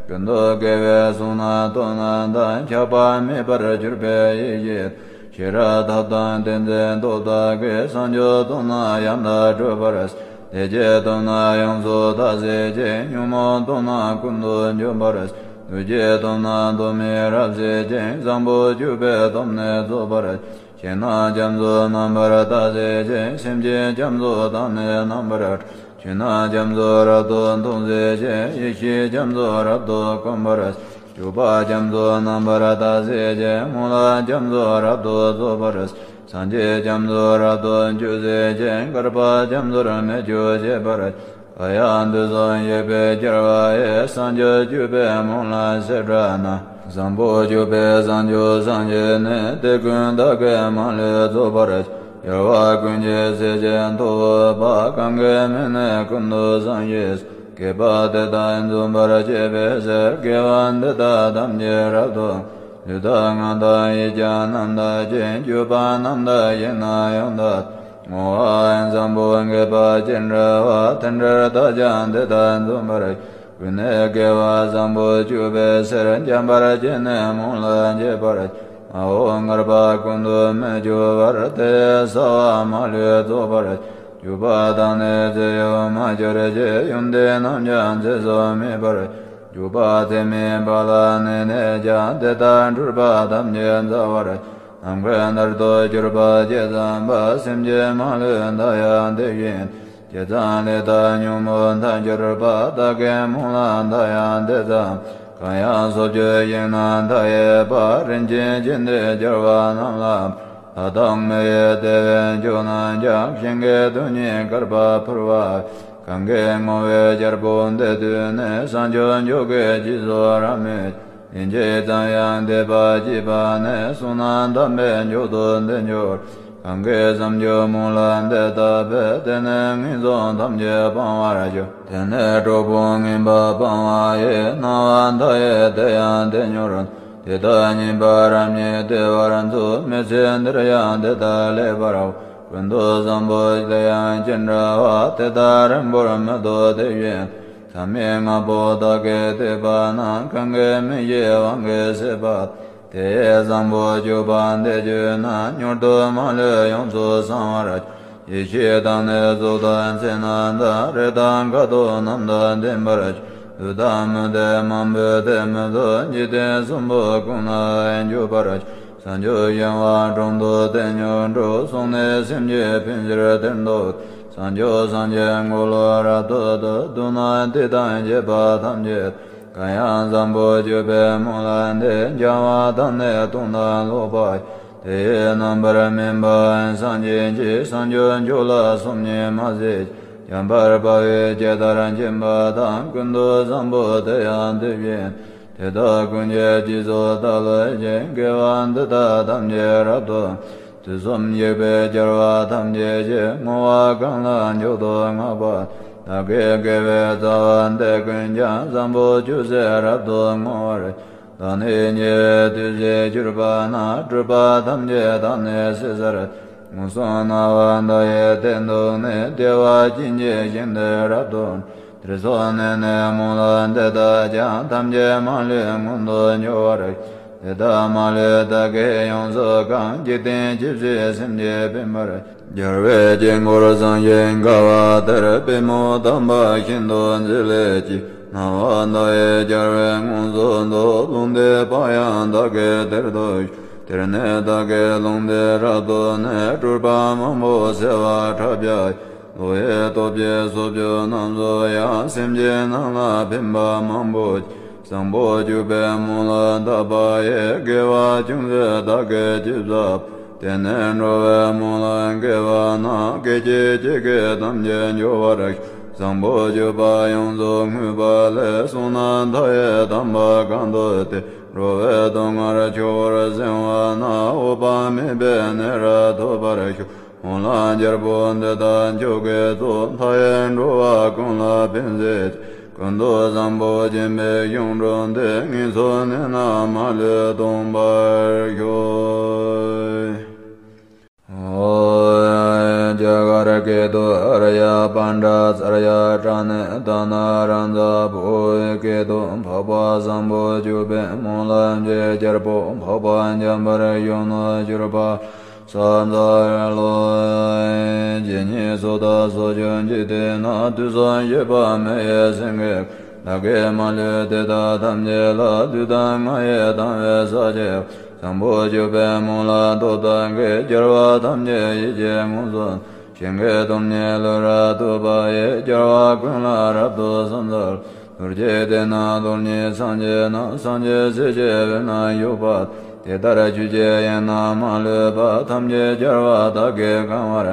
ཀུན་ཏུ་དགེ་བའི་གསུང་རྣམས་སྟོབས་རྣམས་དང་། ཁྱབ་པ་མེད་པར་གྱུར་པའི་ཡེ་ཤེས། ཤེས་རབ་ཐབས་དང་ཏིང་འཛིན་སྟོབས་དག་གིས། བྱང་ཆུབ་སྟོབས་རྣམས་ཡང་དག་སྒྲུབ་པར་བྱེད། བདེ་གཤེགས་སྟོབས་རྣམས་ཡོངས་སུ་དག་བྱེད་ཅིང་། ཉོན་མོངས་སྟོབས་རྣམས་ཀུན་ཏུ་འཇོམས་པར་བྱེད། འདུ་བྱེད་སྟོབས་རྣམས་སྟོབས་མེད་རབ་བྱེད་ཅིང་། བཟང་པོ་སྤྱོད་པའི་སྟོབས་ནི་རྫོགས་པར་བྱེད། ཞིང་རྣམས་རྒྱ་མཚོ་རྣམ་པར་དག་བྱེད་ཅིང་། སེམས་ཅན་རྒྱ་མཚོ་དག་ནི་རྣམ་པར་གྲོལ། ཆོས་རྣམས་རྒྱ་མཚོ་རབ་ཏུ་མཐོང་བྱེད་ཅིང་། ཡེ་ཤེས་རྒྱ་མཚོ་རབ་ཏུ་སྐོམ་པར་བྱེད། སྤྱོད་པ་རྒྱ་མཚོ་རྣམ་པར་དག་བྱེད་ཅིང་། སྨོན་ལམ་རྒྱ་མཚོ་རབ་ཏུ་རྫོགས་པར་བྱེད། སངས་རྒྱས་རྒྱ་མཚོ་རབ་ཏུ་སྤྱོད་བྱེད་ཅིང་། བསྐལ་པ་རྒྱ་མཚོར་མི་སྐྱོ་བྱེད་པར། གང་ཡང་དུས་གསུམ་གཤེགས་པའི་རྒྱལ་བ་ཡི། བྱང་ཆུབ་སྤྱོད་པའི་སྨོན་ལམ་བྱེ་བྲག་རྣམས། བཟང་པོ་སྤྱོད་པའི་བྱང་ཆུབ་སངས་རྒྱས་ནི། དེ་ཀུན་བདག་གིས་མ་ལུས་རྫོགས་པར་བྱེད། རྒྱལ་བ་ཀུན་གྱི་སྲས་ཀྱི་ཐུ་བོ་པ། གང་གི་མིང་ནི་ཀུན་ཏུ་བྱང་ཞེས། བསྐལ་པ་འདི་དག་འཇོམས་པར་བྱེད་པའི་ཕྱིར། དགེ་བ་འདི་དག་ཐམས་ཅད་རབ་ཏུ། ལུས་དང་ངག་དང་ཡིད་ཀྱང་རྣམ་དག་ཅིང་། སྤྱོད་པ་རྣམ་དག་ཞིང་རྣམས་ཡང་དག་བསྔོ་བ་བཟང་པོ་མཁས་པ་ཅི་འདྲ་བ། དེ་འདྲར་བདག་ཀྱང་འདི་དག་འཇོམས་པར། ཀུན་ནས་དགེ་བ་བཟང་པོ་སྤྱོད་པའི་ཕྱིར། འཇམ་དཔལ་གྱིས་ནི་སྨོན་ལམ་བརྒྱ་པར། མ་འོངས་བསྐལ་པ་ཀུན་ཏུ་མི་སྐྱོ་བར། དེ་ཡི་བྱ་བ་མ་ལུས་རྫོགས་པར། སྤྱོད་པ་དག་ནི་ཚེ་ཡོད་མ་གྱུར་ཅིག་ཡོན་ཏན་རྣམས་ཀྱང་ཚེ་གཟུགས་མེད་པར། སྤྱོད་པ་ཚད་མེད་པ་ལ་གནས་ནས་ཀྱང་། དེ་དག་འཁྲུལ་པ་ཐམས་ཅད་འཛག་པར། ནམ་མཁའི་མཐར་ཐུག་གྱུར་པ་ཇི་ཙམ་པ། སེམས་ཅན་མ་ལུས་མཐའ་ཡས་དེ་བཞིན། ཇི་ཙམ་ལས་དང་ཉོན་མོངས་མཐའ་གྱུར་པ། བདག་གི་སྨོན་ལམ་མཐའ་ཡས་དེ་ཙམ། གང་ཡང་སོ་སྐྱེ་ཞིང་རྣམས་མཐའ་ཡས་པ། རིན་ཆེན་ཆོས་འདི་རྒྱལ་བ་རྣམས་ལ། ལྷ་དང་མི་ཡི་དེ་བས་མཆོག་རྣམས་ཀྱང་། ཞིང་གི་རྡུལ་སྙེད་བསྐལ་པར་ཕུལ་བ། གང་གི་བསྔོ་བའི་རྒྱལ་པོ་འདི་དུས་ནས། བྱང་ཆུབ་མཆོག་གི་རྗེས་སུ་རབ་མོས། ཡིན་གཅིག་ཙམ་ཡང་དད་པ་བསྐྱེད་པ་ནི། བསོད་ནམས་དམ་པའི་མཆོག་ཏུ་འདི་འགྱུར། གང་གིས་བྱང་ཆུབ་སྨོན་ལམ་འདི་བཏབ་པས། དེ་ནི་ངན་སོང་ཐམས་ཅད་སྤང་བར་འགྱུར། དེ་ནས་གྲོགས་པོ་ངན་པ་སྤངས་པ་ཡི། སྣང་བ་མཐའ་ཡས་དེ་ཡང་དེ་མྱུར། དེ་དག་ཉེས་པ་རབ་ཉིད་བདེ་བར་འཚོ། མི་ཚེ་འདིར་ཡང་དེ་ལྟར་ལེགས་པར་འོང་། ཀུན་ཏུ་བཟང་པོ་དེ་ཡང་ཅི་འདྲ་བ། དེ་དག་རིང་པོར་མི་ཐོགས་དེ་བཞིན། མཚམས་མེད་ལྔ་པོ་དག་གིས་བསྡུས་པ་ན། གང་གིས་མི་ཤེས་དབང་གིས་ཟད་པ། དེ་ཡི་བཟང་པོ་སྤྱོད་པ་འདི་བརྗོད་ན། མྱུར་དུ་མ་ལུས་ཡོངས་སུ་བྱང་བར་འགྱུར། ཡེ་ཤེས་དང་ནི་གཟུགས་དང་མཚན་རྣམས་དང་། རེག་དང་ཁ་དོག་རྣམས་དང་ལྡན་པར་འགྱུར། འདོད་དང་མི་འདོད་མང་པོས་དེ་མི་ཚུགས། འཇིག་རྟེན་གསུམ་པོ་ཀུན་ལ་འཇུག་པར་འགྱུར། བྱང་ཆུབ་ཤིང་དབང་དྲུང་དུ་དེ་ཉིད་འགྲོ། སོང་ནས་སེམས་ཀྱི་ཕན་ཕྱིར་དེར་འདུག། བྱང་ཆུབ་སངས་རྒྱས་འཁོར་ལོ་རབ་ཏུ་བསྡུ། མདོར་ན་དེ་དང་བཅས་པ་ཐམས་ཅད། གང་ཡང་བཟང་པོ་སྤྱོད་པའི་སྨོན་ལམ་འདི། སྦྱང་བ་དང་ནི་གཏོང་དང་ཀློག་པ། དེ་ཡི་རྣམ་པར་སྨིན་པ་སངས་རྒྱས་ཀྱི། བྱང་ཆུབ་མཆོག་ལ་སོམ་ཉི་མ་བྱེད་ཅིག། འཇམ་དཔལ་དཔའ་བོས་ཇི་ལྟར་མཁྱེན་པ་དང་། ཀུན་ཏུ་བཟང་པོ་དེ་ཡང་དེ་བཞིན། དེ་དག་ཀུན་གྱི་རྗེས་སུ་བདག་སློབ་ཅིང་། དགེ་བ་འདི་དག་ཐམས་ཅད་རབ་ཏུ། དུས་གསུམ་གཤེགས་པའི་རྒྱལ་བ་ཐམས་ཅད་ཀྱིས། བསྔོ་བ་གང་ལ་མཆོག་ཏུ་བསྔགས་པ། བདག་གི་དགེ་བའི་རྩ་བ་འདི་ཀུན་ཀྱང་། བཟང་པོ་སྤྱོད་ཕྱིར་རབ་ཏུ་བསྔོ་བར། བདག་ནི་ཉེ་བའི་དུས་སུ་གྱུར་པ་ན། སྒྲིབ་པ་ཐམས་ཅད་དག་ནི་ཞི་ཚར། མངོན་སུམ་སྣང་བ་མཐའ་ཡས་དེར་འདུག་ནས། བདེ་བ་ཅན་གྱི་ཞིང་དུ་རབ་ཏུ། དེར་སོང་ནས་ནི་སྨོན་ལམ་འདི་དག་ཀྱང་། ཐམས་ཅད་མ་ལུས་མངོན་དུ་འགྱུར་བར། དེ་དག་མ་ལུས་བདག་གིས་ཡོངས་སུ་གང་། འཇིག་རྟེན་ཇི་སྲིད་སེམས་ཀྱིས་ཕན་པར། རྒྱལ་བའི་དཀྱིལ་འཁོར་བཟང་ཞིང་དགའ་བ་དེར། པུས་མོ་དམ་པ་ཤིན་ཏུ་མཛེས་ལེགས་ཀྱིས། སྣང་བ་མཐའ་ཡས་རྒྱལ་བས་མངོན་སུམ་དུ། ལུང་བསྟན་པ་ཡང་བདག་གིས་དེར་ཐོས། དེར་ནི་བདག་གིས་ལུང་བསྟན་རབ་ཏུ་ནི། སྤྲུལ་པ་མང་པོ་བྱེ་བ་ཕྲག་བརྒྱ། ཀླུ་ཡི་སྟོབས་ཀྱིས་སོ་བཅུ་རྣམས་སུ་ཡང་། སེམས་ཅན་རྣམས་ལ་ཕན་པ་མང་པོ། བཟང་པོ་སྤྱོད་པའི་སྨོན་ལམ་བཏབ་པ་ཡི། དགེ་བ་ཅུང་ཟད་བདག་གིས་ཅི་བསགས། དེ་ནི་འགྲོ་བའི་སྨོན་ལམ་དགེ་བ་ན། སྐད་ཅིག་གཅིག་གིས་ཐམས་ཅད་འབྱོར་བར། བཟང་པོ་སྤྱོད་པ་ཡོངས་སུ་བསྔོས་པ་ལས། བསོད་ནམས་མཐའ་ཡས་དམ་པ་གང་ཐོབ་སྟེ། འགྲོ་བའི་སྡུག་བསྔལ་ཆུ་བོར་བྱིང་བ་ན། འོད་དཔག་མེད་པའི་གནས་རབ་ཐོབ་པར་ཤོག། སྨོན་ལམ་རྒྱལ་པོ་འདི་དག་མཆོག་གི་གཙོ། མཐའ་ཡས་འགྲོ་བ་ཀུན་ལ་ཕན་མཛད་ཅིང་། ཀུན་ཏུ་བཟང་པོ་སྦྱིན་པའི་གཞུང་གྲུབ་སྟེ། ངན་སོང་གནས་རྣམས་མ་ལུས་སྟོངས་པར་ཤོག། ཨོ། རྒྱ་གར་སྐད་དུ། ཨཱརྱ་པཎྜི་ཏ་ཙརྱ་པྲ་ཎི་ད་ན་རཱ་ཛ་བོ། སྐད་དུ། འཕགས་པ་བཟང་པོ་སྤྱོད་པའི་སྨོན་ལམ་གྱི་རྒྱལ་པོ། འཕགས་པ་འཇམ་དཔལ་གཞོན་ནུར་གྱུར་པ། ས་འཛམ་བུ་གླིང་ཇི་སྙེད་སུ་དག་སོགས་ཀྱང་འཇིག་རྟེན་ན། དུས་གསུམ་གཤེགས་པ་མི་ཡི་སེང་གེ། བདག་གིས་མ་ལུས་དེ་དག་ཐམས་ཅད་ལ། ལུས་དང་ངག་ཡིད་དང་བས་ཕྱག་བགྱིའོ། བཟང་པོ་སྤྱོད་པའི་སྨོན་ལམ་སྟོབས་དག་གིས། རྒྱལ་བ་ཐམས་ཅད་ཡིད་ཀྱིས་མངོན་སུམ། ཞིང་གི་སྟོང་ཉིད་ལུས་རབ་ཐོབ་པ་ཡི། རྒྱལ་བ་ཀུན་ལ་རབ་ཏུ་ཕྱག་འཚལ་ལོ། རྡོ་རྗེ་གདན་ནི་རྡོར་སྙིང་སངས་རྒྱས་རྣམས། སངས་རྒྱས་སྲས་ཀྱི་དབུས་ན་བཞུགས་པ། དེ་ལྟར་ཆོས་ཀྱི་དབྱིངས་རྣམས་མ་ལུས་པ། ཐམས་ཅད་རྒྱལ་བ་དག་གིས་གང་བར།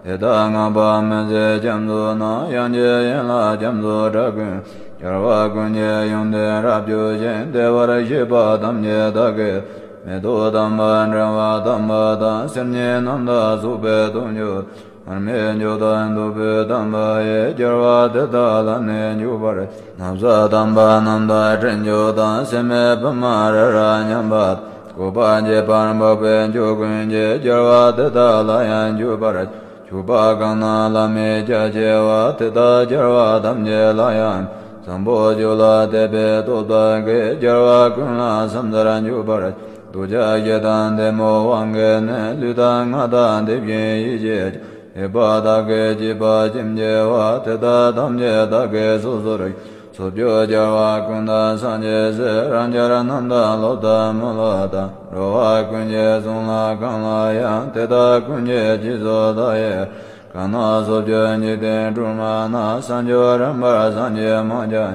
དེ་དག་བསྔགས་པ་མི་ཟད་རྒྱ་མཚོ་ན། དབྱངས་ཀྱི་ཡན་ལག་རྒྱ་མཚོའི་སྒྲ་ཀུན། རྒྱལ་བ་ཀུན་གྱི་ཡོན་ཏན་རབ་རྒྱས་ཤིང་། བདེ་བར་གཤེགས་པ་ཐམས་ཅད་བདག་གིས། མེ་ཏོག་དམ་པ་ཕྲེང་བ་དམ་པ་དང་། གསེར་དངུལ་རྣམས་དང་གསུག་པའི་ཏོག་མཆོག་མར་མེ་མཆོག་དང་བདུག་སྤོས་དམ་པ་ཡིས། རྒྱལ་བ་དེ་དག་ལ་ནི་འཇུག་པར། ན་བཟའ་དམ་པ་རྣམས་དང་སྤྲིན་མཆོག་དང་། སྲེད་མེད་པདྨ་རི་རབ་མཉམ་པ་དང་། བཀོད་པ་ཁྱད་པར་འཕགས་པའི་མཆོག་ཀུན་གྱིས། རྒྱལ་བ་དེ་དག་ལ་ཡང་འཇུག་པར། ཕྱུག་པ་གང་རྣམས་ལ་མིའི་རྒྱ་ཆེ་བ། དེ་དག་རྒྱལ་བ་ཐམས་ཅད་ལ་ཡང་། བཟང་པོ་སྤྱོད་ལ་དད་པའི་སྟོབས་དག་གིས། རྒྱལ་བ་ཀུན་ལ་ཕྱག་འཚལ་འཇུག་པར། ཐུགས་རྗེ་ཆེ་དང་ལྡན་པའི་དབང་གིས་ནི། ལུས་དང་ངག་དང་དེ་བཞིན་ཡིད་ཀྱིས་ཀྱང་། ཡོད་པ་དག་གི་སྤྱོད་པ་ཅིའང་བགྱི་བ། དེ་དག་ཐམས་ཅད་བདག་གིས་སོ་སོར་བགྱི། ཕྱོགས་བཅུའི་རྒྱལ་བ་ཀུན་དང་སངས་རྒྱས་སྲས། རང་རྒྱལ་རྣམས་དང་སློབ་དང་མི་སློབ་དང་། འགྲོ་བ་ཀུན་གྱི་གསུང་ལ་གང་ལ་ཡང་། དེ་དག་ཀུན་གྱི་རྗེས་སུ་བདག་ཡི། གང་རྣམས་ཕྱོགས་བཅུའི་འཇིག་རྟེན་སྒྲོན་མ་ན། བྱང་ཆུབ་རིམ་པར་སངས་རྒྱས་མང་ཆེ།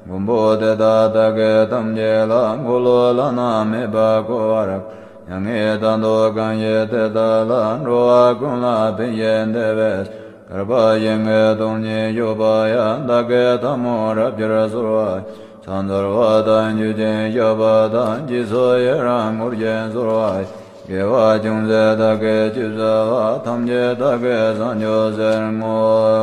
མགོན་པོ་དེ་དག་བདག་གིས་ཐམས་ཅད་ལ། འཁོར་ལོ་བླ་ན་མེད་པས་བསྐོར་བར། མྱ་ངན་ད་དུ་གང་ཡིན་དེ་དག་ལ། འགྲོ་བ་ཀུན་ལ་ཕན་ཞིང་བདེ་བའི་ཕྱིར། བསྐལ་པ་ཞིང་གི་སྟོང་ཉིད་བཞུགས་པ་ཡང་། བདག་གིས་ཐལ་མོ་སྦྲགས་ཕྱིར་གསོལ་བ། ཕྱག་འཚལ་བ་དང་མཆོད་ཅིང་བཤགས་པ་དང་། རྗེས་སུ་ཡི་རང་བསྐུལ་ཞིང་གསོལ་བ། དགེ་བ་ཅུང་ཟད་བདག་གིས་ཅི་བསགས་པ། ཐམས་ཅད་བདག་གིས་བསམ་བརྗོད་ཟེར་བསྔོ་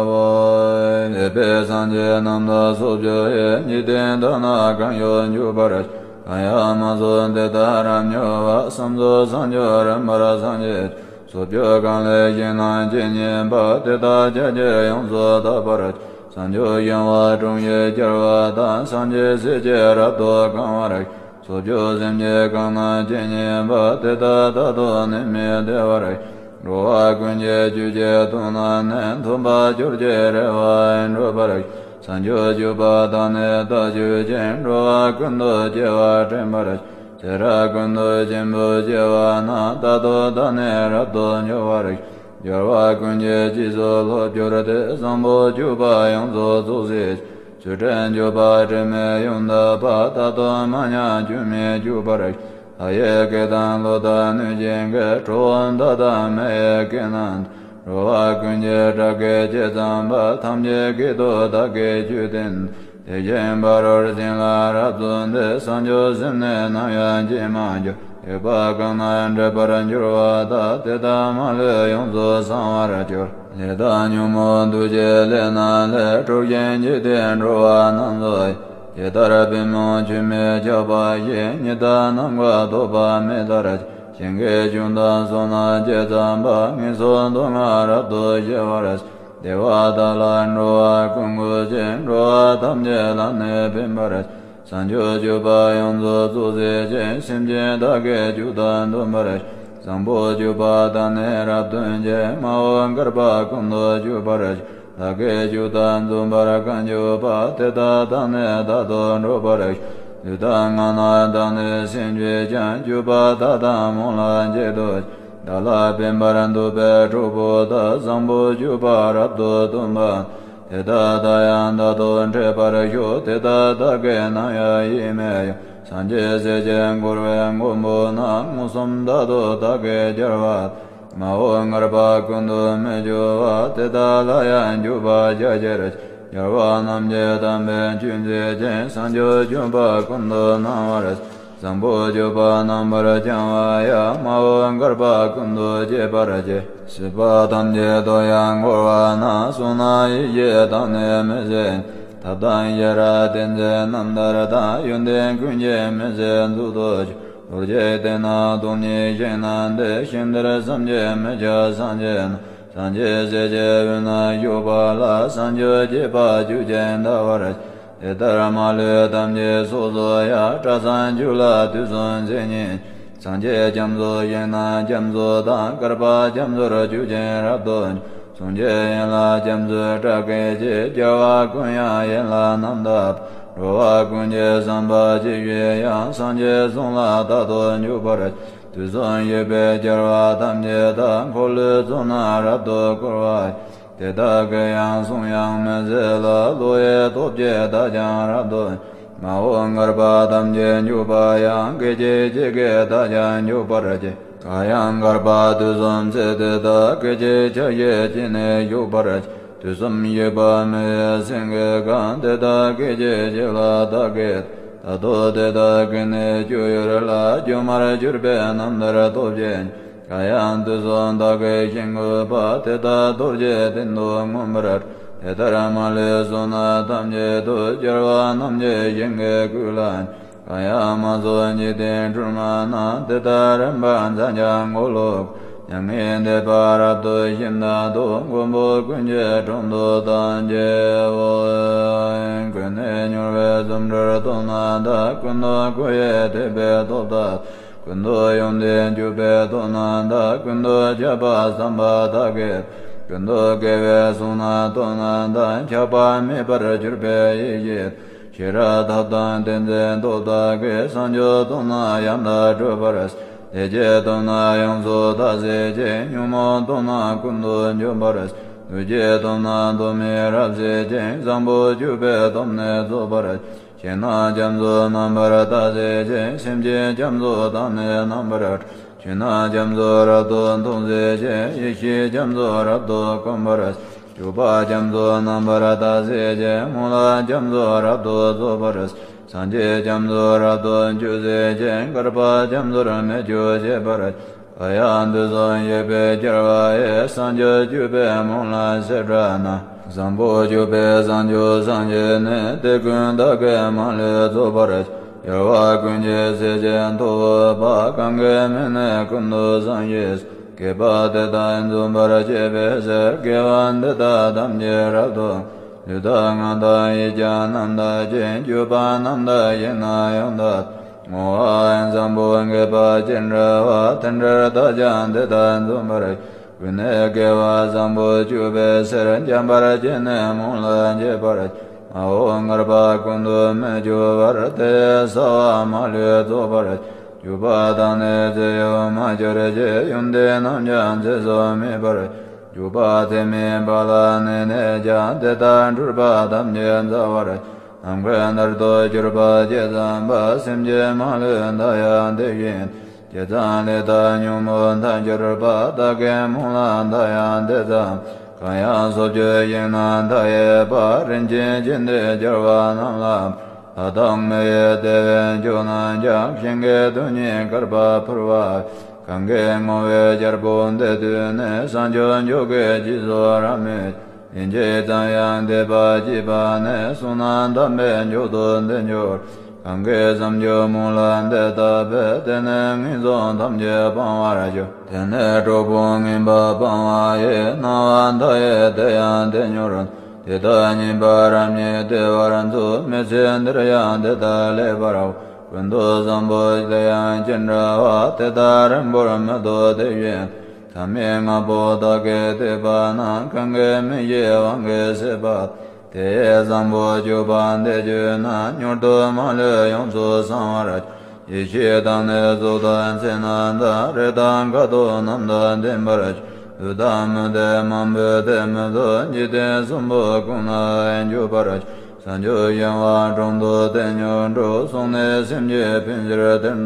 བ། འདས་པའི་སངས་རྒྱས་རྣམས་ལ་སོགས་བཅས་ཡོད། འཇིག་རྟེན་དག་ན་གང་ཡོད་འཇུག་པར་བྱ། གང་ཡང་མ་གསུངས་དེ་དག་རབ་ཉོན་པ། བསམ་རྫོགས་བསམ་བརྗོད་རིམ་པར་སངས་རྒྱས། སོགས་བརྗོད་གང་ལས་ཞིག་རྣམས་ཇི་སྙེད་པ། དེ་དག་ཕྱག་རྒྱར་ཡོངས་སུ་དག་པར་བྱ། བསམ་བརྗོད་བྱ་བ་དྲུང་ཡིས་སྦྱར་བ་དང་། སངས་རྒྱས་སྲས་ཀྱིས་རབ་ཏུ་གང་བར་བྱ། སོགས་བརྗོད་སེམས་ཅན་གང་རྣམས་ཇི་སྙེད་པ། དེ་དག་རྟག་ཏུ་ནད་མེད་བདེ་བར་གཤེགས། འགྲོ་བ་ཀུན་གྱི་རྒྱུད་ཀྱི་དོན་རྣམས་ནི། མཐུན་པར་གྱུར་ཅིང་རེ་བ་འགྲུབ་པར་བྱ། བསམ་བརྗོད་བཅུ་པ་དག་ནི་བདག་རྒྱུད་ཅན། འགྲོ་བ་ཀུན་ཏུ་སྐྱེ་བ་དྲན་པར་བྱ། ཚེ་རབས་ཀུན་ཏུ་ཆེན་པོའི་སྐྱེ་བ་རྣམས། རྟག་ཏུ་བདག་ནི་རབ་ཏུ་འབྱུང་བར་བྱ། སྦྱོར་བ་ཀུན་གྱི་རྗེས་སུ་སློབ་གྱུར་ཏེ། བཟང་པོ་སྤྱོད་པ་ཡོངས་སུ་རྫོགས་སའི་ཕྱིར། ཚུལ་ཁྲིམས་སྤྱོད་པ་དྲི་མེད་ཡོངས་དག་པ། རྟག་ཏུ་མ་ཉམས་སྐྱོན་མེད་སྤྱོད་པར་བྱ། ལྷ་ཡི་སྐད་དང་ཀླུ་དང་གནོད་སྦྱིན་སྐད། གྲུལ་བུམ་དག་དང་མི་ཡི་སྐད་རྣམས་དང་། འགྲོ་བ་ཀུན་གྱི་སྐྲག་སྐད་ཇི་ཙམ་པ། ཐམས་ཅད་སྐད་དུ་བདག་གིས་ཆོས་བསྟན་ཏོ། དེ་བཞིན་ཕ་རོལ་ཕྱིན་ལ་རབ་བརྩོན་ཏེ། བསམ་བརྗོད་སེམས་ནི་ནམ་ཡང་བརྗེད་མ་གྱུར། ཡོད་པ་གང་རྣམས་འབྲེལ་པར་འགྱུར་བ་དག། དེ་དག་མ་ལུས་ཡོངས་སུ་བྱང་བར་གྱུར། ལས་དང་ཉོན་མོངས་འདུ་བྱེད་ལས་རྣམས་ལས། འཁྲུགས་ཤིང་འཇིག་རྟེན་འགྲོ་བ་རྣམས་སུ། ཇི་ལྟར་པུས་མོ་ཆུ་མིག་ཁྱབ་པ་བཞིན། ཉི་ཟླ་ནམ་མཁའ་ཐོགས་པ་མེ་ལྟར། ཞིང་གི་སྐྱོན་དང་སོ་ནམ་ཇི་ཙམ་པ། ངན་སོང་སྡུག་བསྔལ་རབ་ཏུ་ཞི་བར་བྱ། བདེ་བ་དག་ལ་འགྲོ་བ་ཀུན་འགོད་ཅིང་། འགྲོ་བ་ཐམས་ཅད་ལ་ནི་ཕན་པར་བྱ། བྱང་ཆུབ་སྤྱོད་པ་ཡོངས་སུ་རྫོགས་སའི་ཕྱིར། སེམས་ཅན་བདག་གིས་ཆོས་དང་མཐུན་པར་བྱ། བཟང་པོ་སྤྱོད་པ་དག་ནི་རབ་སྟོན་ཅིང་། མ་འོངས་བསྐལ་པ་ཀུན་ཏུ་སྤྱོད་པར་བྱ། བདག་གིས་ཆོས་དང་མཐུན་པར་གང་སྤྱོད་པ། དེ་དག་བདག་ནི་རྟག་ཏུ་སྒྲུབ་པར་བྱ། ལུས་དང་ངག་རྣམས་དག་ནི་སེམས་ཀྱིས་ཀྱང་། སྤྱོད་པ་དག་དང་སྨོན་ལམ་གཅིག་ཏུ་བྱ། བདག་ལ་ཕན་པར་འདོད་པའི་གྲོགས་པོ་དག། བཟང་པོ་སྤྱོད་པ་རབ་ཏུ་སྟོན་པ། དེ་དག་དང་ཡང་དག་ཏུ་འཕྲད་པར་ཤོག། དེ་དག་བདག་གིས་ནམ་ཡང་ཡིད་མི་གཡོ། སངས་རྒྱས་སྲས་ཀྱིས་བསྐོར་བའི་མགོན་པོ་རྣམས། མངོན་སུམ་རྟག་ཏུ་བདག་གིས་སྦྱར་བ། མ་འོངས་བསྐལ་པ་ཀུན་ཏུ་མི་སྐྱོ་བ། དེ་དག་ལ་ཡང་འཇུག་པར་བྱ་ཕྱིར། རྒྱལ་བ་རྣམས་ཀྱི་དམ་པའི་ཆོས་མཛད་ཅིང་། བྱང་ཆུབ་སྤྱོད་པ་ཀུན་ཏུ་སྣང་བར། བཟང་པོ་སྤྱོད་པ་རྣམ་པར་སྦྱང་བ་ཡང་། མ་འོངས་བསྐལ་པ་ཀུན་ཏུ་སྤྱད་པར་བགྱི། སྲིད་པ་ཐམས་ཅད་དུ་ཡང་བསྐོར་བ་ན། བསོད་ནམས་ཡེ་ཤེས་དག་ནི་མི་ཟད། ཐབས་དང་ཤེས་རབ་ཏིང་འཛིན་རྣམ་ཐར་དང་། ཡོན་ཏན་ཀུན་གྱི་མི་ཟད་མཛོད་དུ་གྱུར། རྡོ་རྗེ་སྟེང་ན་སྟོང་ཉིད་ཞིང་རྣམས་ཏེ། ཞིང་དེར་བསམ་གྱིས་མི་ཁྱབ་སངས་རྒྱས་རྣམས། སངས་རྒྱས་སྲས་ཀྱི་དབུས་ན་བཞུགས་པ་ལ། བྱང་ཆུབ་སྤྱད་པ་རྒྱུད་ཀྱིས་འདའ་བར་བྱ། དེ་ལྟར་མ་ལུས་ཐམས་ཅད་ཚོགས་སུ་ཡང་། སྐྲ་བསང་ཆུ་ལ་དུས་གསུམ་ཚད་ཉིད། སངས་རྒྱས་རྒྱ་མཚོ་ཞིང་རྣམས་རྒྱ་མཚོ་དང་། བསྐལ་པ་རྒྱ་མཚོར་རྒྱུད་ཀྱིས་རབ་ཏུ་འཇོམས། གསུང་གཅིག་ཡན་ལག་རྒྱ་མཚོའི་སྒྲ་སྐད་ཀྱིས། རྒྱལ་བ་ཀུན་དབྱངས་ཡན་ལག་རྣམ་དག་པ། འགྲོ་བ་ཀུན་གྱི་བསམ་པ་ཇི་བཞིན་དབྱངས། སངས་རྒྱས་གསུང་ལ་རྟག་ཏུ་འཇུག་པར་བྱ། དུས་གསུམ་གཤེགས་པའི་རྒྱལ་བ་ཐམས་ཅད་དག། འཁོར་ལོའི་གཙུག་ན་རབ་ཏུ་བསྐོར་བ་ཡི། དེ་དག་གི་ཡང་གསུང་དབྱངས་མི་ཟད་ལ། བློ་ཡི་སྟོབས་ཀྱིས་བདག་ཀྱང་རབ་ཏུ། མ་འོངས་བསྐལ་པ་ཐམས་ཅད་འཇུག་པ་ཡང་། སྐད་ཅིག་གཅིག་གིས་བདག་ཀྱང་འཇུག་པར་བགྱི། གང་ཡང་བསྐལ་པ་དུས་གསུམ་ཚད་དེ་དག། སྐད་ཅིག་ཆ་ཤས་གཅིག་ནི་བཞུགས་པར་བགྱི། དུས་གསུམ་གཤེགས་པ་མི་ཡི་སེང་གེ་གང་། དེ་དག་སྐད་ཅིག་གཅིག་ལ་བདག་གིས། རྟག་ཏུ་དེ་དག་གི་ནི་སྤྱོད་ཡུལ་ལ། སྒྱུ་མར་གྱུར་པའི་རྣམ་ཐར་སྟོབས་ཀྱིས། གང་ཡང་དུས་གསུམ་བདག་གིས་བཞེངས་དགོས་པ། དེ་དག་རྡོ་རྗེའི་སྟེང་དུ་མངོན་པར། དེ་ལྟར་མ་ལུས་བསོད་ནམས་ཐམས་ཅད་དུ། རྒྱལ་བ་རྣམས་ཀྱི་ཞིང་གི་བཀོད་ལ། གང་ཡང་མ་གསུངས་འཇིག་རྟེན་སྒྲོན་མ་རྣམས། དེ་དག་རིམ་པར་མཛད་ཀྱང་འཁོར་ལོ། མྱ་ངན་འདས་པ་རབ་ཏུ་ཞི་མཐར་ཐུག། མགོན་པོ་ཀུན་གྱི་དྲུང་དུ་བདག་མཆིའོ། ཀུན་ནས་མྱུར་བའི་རྫུ་འཕྲུལ་སྟོབས་རྣམས་དང་། ཀུན་ཏུ་བསྐོར་བའི་ཐེག་པའི་སྟོབས་དག། ཀུན་ཏུ་ཡོངས་ཏེ་གྱུར་པའི་སྟོབས་རྣམས་དང་། ཀུན་ཏུ་ཁྱབ་པ་བསམ་པ་དག་གི། ཀུན་ཏུ་དགེ་བའི་གསུང་རྣམས་སྟོབས་རྣམས་དང་། ཁྱབ་པ་མེད་པར་གྱུར་པའི་ཡེ་ཤེས། ཤེས་རབ་ཐབས་དང་ཏིང་འཛིན་སྟོབས་དག་གིས། བྱང་ཆུབ་སྟོབས་རྣམས་ཡང་དག་སྒྲུབ་པར་བྱེད། ལས་ཀྱི་སྟོབས་རྣམས་ཡོངས་སུ་དག་བྱེད་ཅིང་། ཉོན་མོངས་སྟོབས་རྣམས་ཀུན་ཏུ་འཇོམས་པར་བྱེད། ལུས་ཀྱི་སྟོབས་རྣམས་སྟོབས་མེད་རབ་བྱེད་ཅིང་། བཟང་པོ་སྤྱོད་པའི་སྟོབས་ནི་རྫོགས་པར་བྱེད། ཞིང་རྣམས་རྒྱ་མཚོ་རྣམ་པར་དག་བྱེད་ཅིང་། སེམས་ཅན་རྒྱ་མཚོ་དག་ནི་རྣམ་པར་དག་བྱེད། ཡུལ་སྣང་རྒྱ་མཚོ་རབ་ཏུ་འཐུང་བྱེད་ཅིང་། ཡེ་ཤེས་རྒྱ་མཚོ་རབ་ཏུ་སྐོམ་པར་བྱེད། སྤྱོད་པ་རྒྱ་མཚོ་རྣམ་པར་དག་བྱེད་ཅིང་། སྨོན་ལམ་རྒྱ་མཚོ་རབ་ཏུ་རྫོགས་པར་བྱེད། སངས་རྒྱས་རྒྱ་མཚོ་རབ་ཏུ་འཇུག་བྱེད་ཅིང་། བསྐལ་པ་རྒྱ་མཚོར་མི་སྐྱོ་བྱེད་པར་བྱེད། གང་ཡང་དུས་གསུམ་གཤེགས་པའི་རྒྱལ་བ་ཡི། བྱང་ཆུབ་སྤྱོད་པའི་སྨོན་ལམ་བྱེ་བྲག་རྣམས། བཟང་པོ་སྤྱོད་པའི་བྱང་ཆུབ་སངས་རྒྱས་ནི། དེ་ཀུན་བདག་གིས་མ་ལུས་རྫོགས་པར་བྱེད། རྒྱལ་བ་ཀུན་གྱི་སྲས་ཀྱི་ཐུ་བོ་པ། གང་གི་མིང་ནི་ཀུན་ཏུ་བཟང་ཞེས་བྱ། བསྐལ་པ་དེ་དག་འཇོམས་པར་བྱེད་པའི་ཕྱིར། དགེ་བ་འདི་དག་ཐམས་ཅད་རབ་ཏུ་ལུས་དང་ངག་དང་ཡིད་ཀྱང་རྣམ་དག་ཅིང་། སྤྱོད་པ་རྣམ་དག་ཞིང་རྣམ་ཡོངས་དག་བསྔོ་བ་བཟང་པོ་དགེ་བ་ཅི་འདྲ་བ། དེ་འདྲར་བདག་ཀྱང་དེ་དག་འཇོམས་པར་བྱེད། ཀུན་ནས་དགེ་བ་བཟང་པོ་སྤྱོད་པའི་ཕྱིར། འཇམ་དཔལ་གྱིས་ནི་སྨོན་ལམ་འཇལ་བར་བྱེད། མ་འོངས་བསྐལ་པ་ཀུན་ཏུ་མི་སྐྱོ་བར། དེ་ཡི་བྱ་བ་མ་ལུས་རྫོགས་པར་བྱེད། སྤྱོད་པ་དང་ནི་ཚེ་ཡོངས་མ་གྱུར་ཅིག་ཡོན་ཏན་རྣམས་ཀྱང་ཚེ་གསུམ་མེད་པར་བྱེད། སྤྱོད་པ་ཚད་མེད་པ་ལ་གནས་ནས་ཀྱང་། དེ་དག་འཁྲུལ་པ་ཐམས་ཅད་འཇོམས་པར་བྱེད། ནམ་མཁའི་མཐར་ཐུག་གྱུར་པ་ཇི་ཙམ་པ། སེམས་ཀྱི་མ་ལུས་མཐའ་ཡང་དེ་བཞིན་ཇི་ཙམ་ལས་དག་ཉོན་མོངས་མཐར་གྱུར་པ། བདག་གི་སྨོན་ལམ་མཐའ་ཡང་དེ་ཙམ། གང་ཡང་སོ་སྐྱེ་ཞིང་རྣམས་མཐའ་ཡས་པ། རིན་ཆེན་ཆེན་ཏེ་རྒྱལ་བ་རྣམས་ལ། ལྷ་དང་མི་ཡི་དེ་བས་མཆོག་རྣམས་ཀྱང་། ཞིང་གི་རྡུལ་སྙེད་བསྐལ་པར་ཕུལ་བ། གང་གིས་བསྔོ་བའི་རྒྱལ་པོ་འདི་ཐོས་ནས། བྱང་ཆུབ་མཆོག་གི་རྗེས་སུ་རབ་མོས། ལན་གཅིག་ཙམ་ཡང་འདས་པ་སྐྱེས་པ་ནས། བསོད་ནམས་དམ་པའི་མཆོག་ཏུ་འདི་འགྱུར། གང་གིས་བྱང་ཆུབ་སྨོན་ལམ་འདི་བཏབ་པས། དེ་ནས་ངན་སོང་ཐམས་ཅད་སྤང་བར་འགྱུར། དེ་ནས་གྲོགས་པོ་ངན་པ་སྤང་བ་ཡི། སྣང་བ་མཐའ་ཡས་དེ་ཡང་དེར་འགྱུར། དེ་དག་ཉིད་པ་རབ་ཉིད་བདེ་བར་འཚོ། མི་ཚེ་འདིར་ཡང་དེ་དག་ལེགས་པར་འོང་། ཀུན་ཏུ་བཟང་པོ་དེ་ཡང་ཅི་འདྲ་བ། དེ་དག་རིང་པོར་མི་ཐོགས་དེ་བཞིན། མཐའ་མེད་ལྔ་པོ་དག་གིས་བསྡུས་པ་རྣམས། གང་གི་མིག་གི་དབང་གིས་ཤེས་པ། དེ་ཡི་བཟང་པོ་སྤྱོད་པ་འདི་བརྗོད་ན། མྱུར་དུ་མ་ལུས་ཡོངས་སུ་བྱང་བར་འགྱུར། ཡེ་ཤེས་དང་ནི་གཟུགས་དང་མཚན་རྣམས་དང་། རེག་དང་ཁ་དོག་རྣམས་དང་ལྡན་པར་འགྱུར། ལུས་དང་མི་ལྡན་མང་པོས་དེ་མི་ཚོར། འཇིག་རྟེན་གསུམ་པོ་ཀུན་ལ་འགྱུར་བར་འགྱུར། བྱང་ཆུབ་ཤིང་དབང་དྲུང་དུ་དེ་ཉིད་འགྲོ། སོང་ནས་སེམས་ཀྱི་ཕན་ཕྱིར་དེར་འདུག།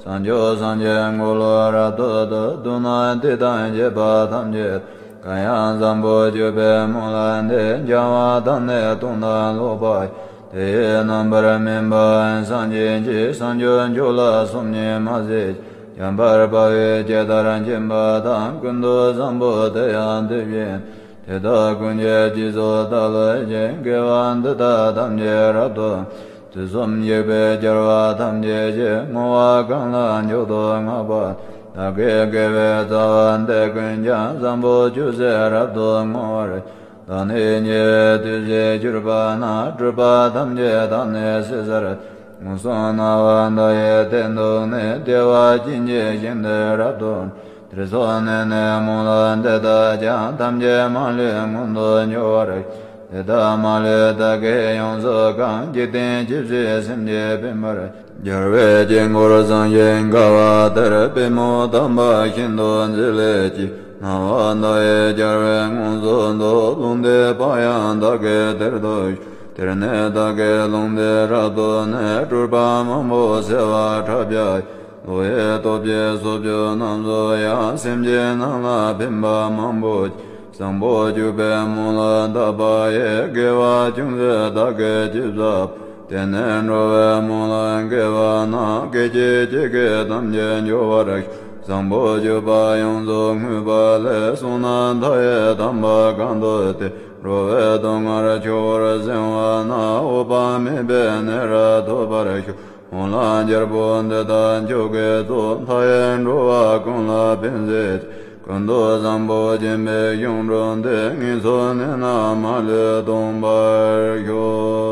བྱང་ཆུབ་སངས་རྒྱས་འཁོར་ལོ་རབ་ཏུ་བསྡུ། བསྡུ་ན་དེ་དང་བཅས་པ་ཐམས་ཅད། གང་ཡང་བཟང་པོ་སྤྱོད་པའི་སྨོན་ལམ་འདི། སྦྱང་བ་དང་ནི་མཐོང་དང་ཀློག་པ། དེ་ཡི་རྣམ་པར་སྨིན་པ་སངས་རྒྱས་ཀྱི། བྱང་ཆུབ་མཆོག་ལ་སོམ་ཉི་མ་བྱེད། འཇམ་དཔལ་དཔའ་བོས་ཇི་ལྟར་མཁྱེན་པ་དང་། ཀུན་ཏུ་བཟང་པོ་དེ་ཡང་དེ་བཞིན། དེ་དག་ཀུན་གྱི་རྗེས་སུ་བདག་སློབ་ཅིང་། དགེ་བ་འདི་དག་ཐམས་ཅད་རབ་ཏུ། དུས་གསུམ་གཤེགས་པའི་རྒྱལ་བ་ཐམས་ཅད་ཀྱིས། བསྔོ་བ་གང་ལ་མཆོག་ཏུ་བསྔགས་པ། བདག་གི་དགེ་བའི་རྩ་བ་འདི་ཀུན་ཀྱང་། བཟང་པོ་སྤྱོད་ཕྱིར་རབ་ཏུ་བསྔོ་བར། བདག་ནི་ཉེ་བའི་དུས་སུ་གྱུར་པ་ན། སྒྲིབ་པ་ཐམས་ཅད་བདག་ནི་ཞི་ཕྱིར། མངོན་སུམ་སྣང་བ་མཐའ་ཡས་སྟེང་དུ་ནི། བདེ་བ་ཅན་གྱི་ཞིང་དེར་རབ་ཏུ། དེར་སོང་ནས་ནི་སྨོན་ལམ་འདི་དག་ཀྱང་། ཐམས་ཅད་མ་ལུས་མངོན་དུ་འགྱུར་བར། དེ་དག་མ་ལུས་བདག་གིས་ཡོངས་སུ་གང་། འཇིག་རྟེན་ཇི་སྲིད་སེམས་ཅན་ཕན་པར། རྒྱལ་བའི་དཀྱིལ་འཁོར་བཟང་ཞིང་དགའ་བ་དེར། པུས་མོ་དམ་པ་ཤིན་ཏུ་མཛེས་ལེགས་ཀྱིས། སྣང་བ་མཐའ་ཡས་རྒྱལ་བས་མངོན་སུམ་དུ། ལུང་བསྟན་པ་ཡང་བདག་གིས་དེར་ཐོས། དེར་ནི་བདག་གིས་ལུང་བསྟན་རབ་ཏུ་ནི། སྤྲུལ་པ་མང་པོ་བྱེ་བ་ཕྲག་བརྒྱ། བློ་ཡི་སྟོབས་ཀྱིས་སོ་བཅུ་རྣམས་སུ་ཡང་། སེམས་ཅན་རྣམས་ལ་ཕན་པ་མང་པོ་བྱེད། བཟང་པོ་སྤྱོད་པའི་སྨོན་ལམ་བཏབ་པ་ཡིས། དགེ་བ་ཅུང་ཟད་བདག་གིས་ཅི་བསགས། དེ་ནི་འགྲོ་བའི་སྨོན་ལམ་དགེ་བ་རྣམས། སྐད་ཅིག་གཅིག་གིས་ཐམས་ཅད་འཇོམས་པར་ཤོག། བཟང་པོ་སྤྱོད་པ་ཡོངས་སུ་བསྔོས་པ་ལས། བསོད་ནམས་མཐའ་ཡས་དམ་པ་གང་ཐོབ་སྟེ། འགྲོ་བའི་སྡུག་བསྔལ་ཆུ་བུར་བྱང་བ་ན། འོད་དཔག་མེད་པའི་གནས་རབ་ཐོབ་པར་ཤོག། སྨོན་ལམ་རྒྱལ་པོ་འདི་དག་མཆོག་གི་གཙོ། མཐའ་ཡས་འགྲོ་བ་ཀུན་ལ་ཕན་མཛད་ཅིང་། ཀུན་ཏུ་བཟང་པོ་སྦྱིན་པའི་གཞུང་གྲུབ་སྟེ། ངན་སོང་གནས་རྣམས་མ་ལུས་སྟོངས་པར་ཤོག།